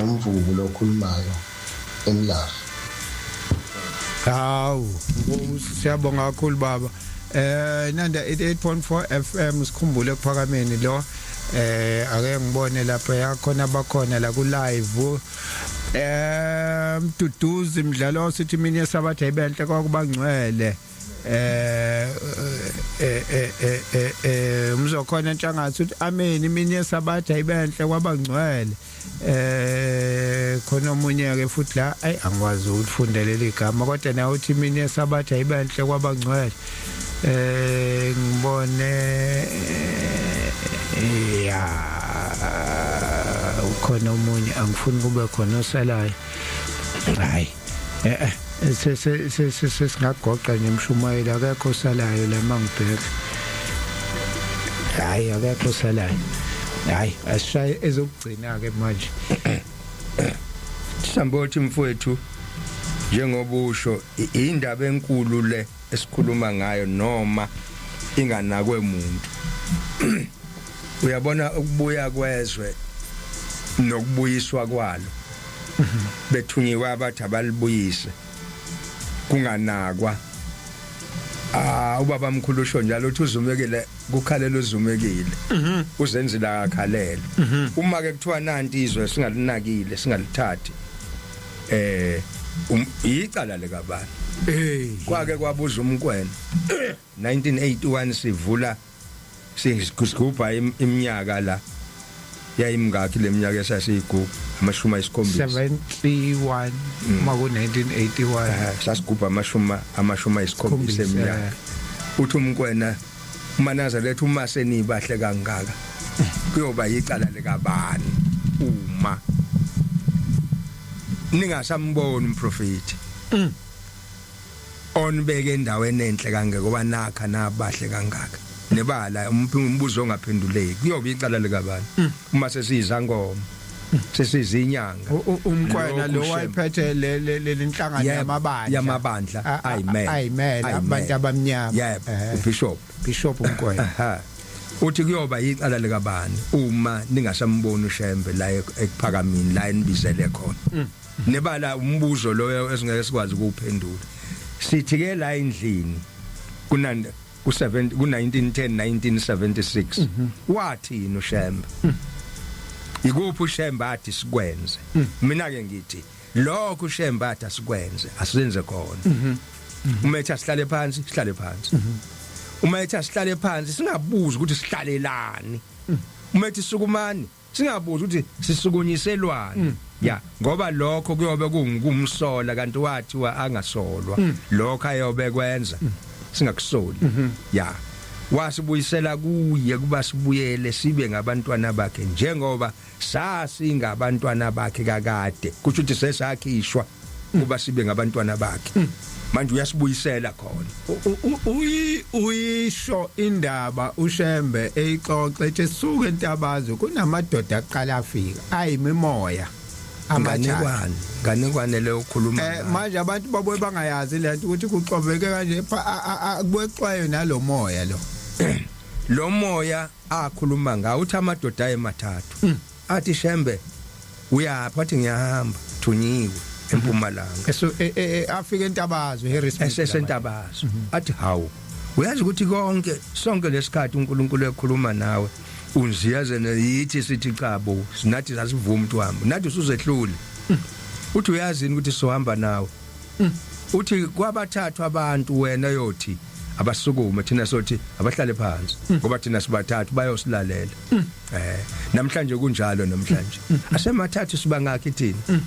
Umvubu lokhulumayo eMlazi. Hawu, siyabonga kakhulu baba. Nanda 88.4 FM, sikhumbule ekuphakameni lo. Ake ngibone lapha yakhona, bakhona la ku live. Mduduzi Mdlalo sithi mini yesabatha ibenhle kwakubangcwele. Umzokhona Ntshangathi uthi amen, imini yesabatha ibenhle kwabangcwele. Khona omunye ke futhi la, ayi, angikwazi ukufunda leli gama, kodwa nawe uthi imini yesabatha ibenhle kwabangcwele. Ngibone ya ukhona omunye, angifuni kube khona osalayo. Hayi, sesingagoqa nje mshumayeli, akekho osalayo la mangibheka. Hayi, akekho osalayo. Hayi, asishaye ezokugcina ke manje. Sambothi mfowethu, njengoba usho, indaba enkulu le esikhuluma ngayo noma inganakwe umuntu. Uyabona, ukubuya kwezwe nokubuyiswa kwalo, bethunyiwe abathi abalibuyise, kunganakwa. Ubaba mkhulu usho njalo, uthi uzumekile kukhalela uzumekile, uzenzile akakhalele. Uma ke kuthiwa nanti izwe singalinakile, singalithathi, icala likabani? Kwake kwabuza umkwena 1981, sivula sigubha iminyaka la, yayimngakhi leminyaka esasiyigubha? 70. 71 maku 1981. Sasigubha 70 eminyaka. Uthi umkwena uManazaretha, uma senibahle kangaka, kuyoba yicala likabani uma ningasamboni umprofeti onibeke endaweni enhle kangeke, ngoba nakha nabahle kangaka? Nebala umbuzo ongaphenduleki, kuyoba icala likabani uma sesiyizangoma, sesizinyanga? Umkwena lo Lokhu wayephethe le lenhlangano yamabandla. Yamabandla ayimele. Ayimele abantu abamnyama. Yebo, ubishop. Bishop Umkwena. Aha, uthi kuyoba icala likabani uma ningasamboni uShembe la ekuphakamini la enibizele khona? Nebala umbuzo loyo esingeke sikwazi ukuwuphendula. Sithi ke la endlini kunanda. ku7 ku1910 1976 wathini uShembe? Ikuphi uShembe athi sikwenze? Mina ke ngithi lokho uShembe athi asikwenze, asizenze khona. Uma ethi asihlale phansi, sihlale phansi. Uma ethi asihlale phansi, singabuzi ukuthi sihlalelani. Uma ethi sukumani, singabuzi ukuthi sisukunyiselwani. Ya, ngoba lokho kuyobe kungumsola, kanti wathi wa angasolwa lokho ayobe kwenza, singakusoli. Ya, wasibuyisela kuye kuba sibuyele sibe ngabantwana bakhe njengoba sasingabantwana bakhe kakade. Kusho ukuthi sesakhishwa kuba sibe ngabantwana bakhe, manje uyasibuyisela khona. Uyisho indaba uShembe eyixoxe, ethi suke eNtabazwe kunamadoda aqala afika ayimimoya amathathu. Nganekwane leyo okhuluma ngayo. Manje abantu babuye bangayazi lento ukuthi kuxoveke kanje, kubuye nalomoya lo. Lo moya akhuluma ngawo, uthi amadoda ayemathathu. Athi, "Shembe, uyaphi?" Athi, "Ngiyahamba, thunyiwe eMpumalanga." Eso afika eNtabazwe, Harrismith. Esesentabazwe. Athi, "Hawu, uyazi ukuthi konke sonke lesikhathi uNkulunkulu ekhuluma nawe unziyazene yithi, sithi cha bo, sinathi sasivuma ukuthi uhamba nathi, usuzehlule." Uthi, "Uyazini ukuthi sohamba nawe?" Uthi kwabathathu abantu wena yothi abasukume, thina sothi abahlale phansi, ngoba thina sibathathu, bayosilalela. Namhlanje kunjalo, namhlanje asemathathu, sibangakhi thina?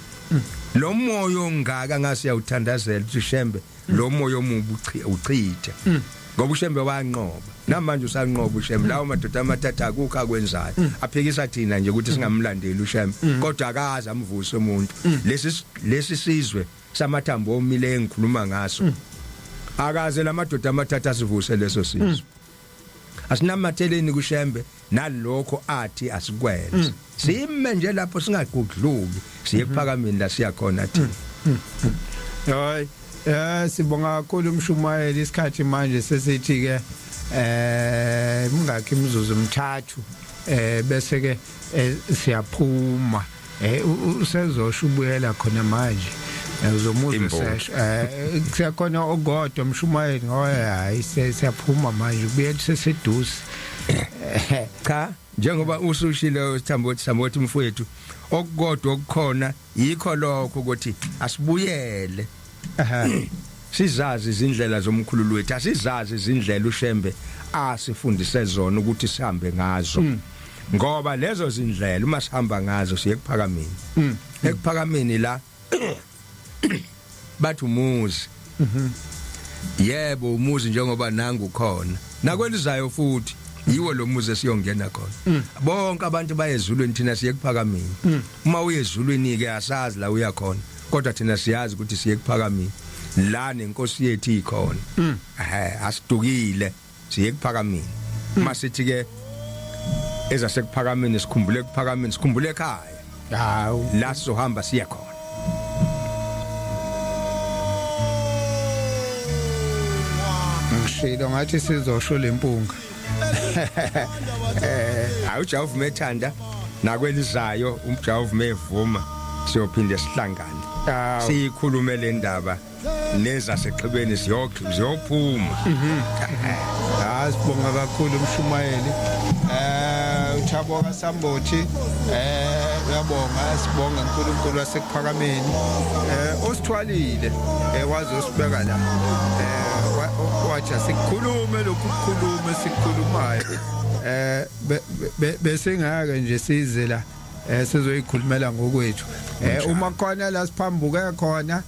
Lo moya ongaka ngase uyawuthandazela ukuthi Shembe lo moya omubi uchithe, ngoba uShembe wanqoba, namanje usanqoba uShembe. Lawo madoda amathathu akukho akwenzayo, aphikisa thina nje ukuthi singamlandeli uShembe, kodwa akaze amvuse umuntu. Lesi sizwe samathambo omile engikhuluma ngaso, akaze lamadoda amathathu asivuse leso sizwe. Asinamatheleni kuShembe nalokho athi asikwenze, sime nje lapho, singagudluki, siye ekuphakameni la siya khona thina. Hayi, sibonga kakhulu umshumayeli. Isikhathi manje sesithi ke mingakhi imizuzu? Mthathu, bese ke siyaphuma. Usezosho ubuyela khona manje. Uzomuzwa. Imbongi. Sesho kusekhona okodwa, umshumayeli, ngoba hayi, siyaphuma manje, ubuyela seseduze. Cha, njengoba usushilo Thambothi, Thambothi mfowethu, okukodwa okukhona yikho lokho ukuthi asibuyele sizazi izindlela zomkhululu wethu, asizazi izindlela uShembe asifundise zona ukuthi sihambe ngazo, ngoba lezo zindlela uma sihamba ngazo siye ekuphakameni. Ekuphakameni la bathi umuzi, yebo, umuzi njengoba nangu khona nakwelizayo futhi yiwo lo muzi esiyongena khona. Bonke abantu bayezulwini, thina siye ekuphakameni. Uma uye ezulwini ke asazi la uya khona, kodwa thina siyazi ukuthi siye ekuphakameni la nenkosi yethu ikhona. Asidukile, siye ekuphakameni. Masithi ke ezasekuphakameni, sikhumbule ekuphakameni, sikhumbule ekhaya. Hawu. La sizohamba siye khona. Ngishilo ngathi sizosho lempunga. Hayi, uJehova methanda, nakwelizayo uJehova mevuma siyophinde sihlangane, siyikhulume le ndaba nezasexhibeni, siyophuma. Hayi, sibonga kakhulu umshumayeli uThabo kaSambothi. Uyabonga, sibonga uNkulunkulu wasekuphakameni osithwalile waze usibeka la, wathi asikhulume lokhu kukhulume sikhulumayo. Bese ngeke nje size la sizoyikhulumela ngokwethu. Uma khona la siphambuke khona,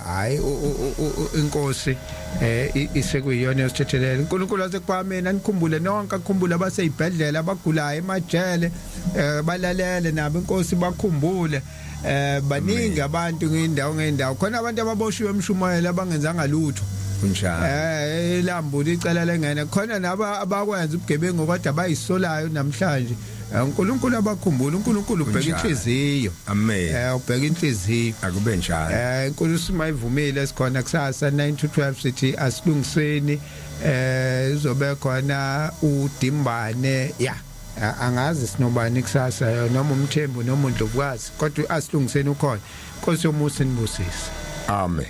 hayi, inkosi isekuyiyona yosithethelela. uNkulunkulu wasekuphakameni anikhumbule nonke, akhumbule abaseyibhedlela, abagulayo, emajele, balalele nabo, inkosi bakhumbule. Baningi abantu ngeindawo ngeindawo, khona abantu ababoshiwe emshumayela abangenzanga lutho. Kunjalo. Ilambu licela lengene khona naba abakwenza ubugebengu kodwa bayisolayo namhlanje. uNkulunkulu abakhumbula, uNkulunkulu ubheka Kunjalo. inhliziyo. Amen. Ubheka inhliziyo. Akube njalo. Inkulumo mayivumile, sikhona kusasa 9 to 12, sithi asilungiseni. Izobe khona uDimbane, ya, angazi sinobani kusasa, noma uMthembu noma uNdlovukazi, kodwa asilungiseni ukhona. Nkosi yomusa inibusise. Amen.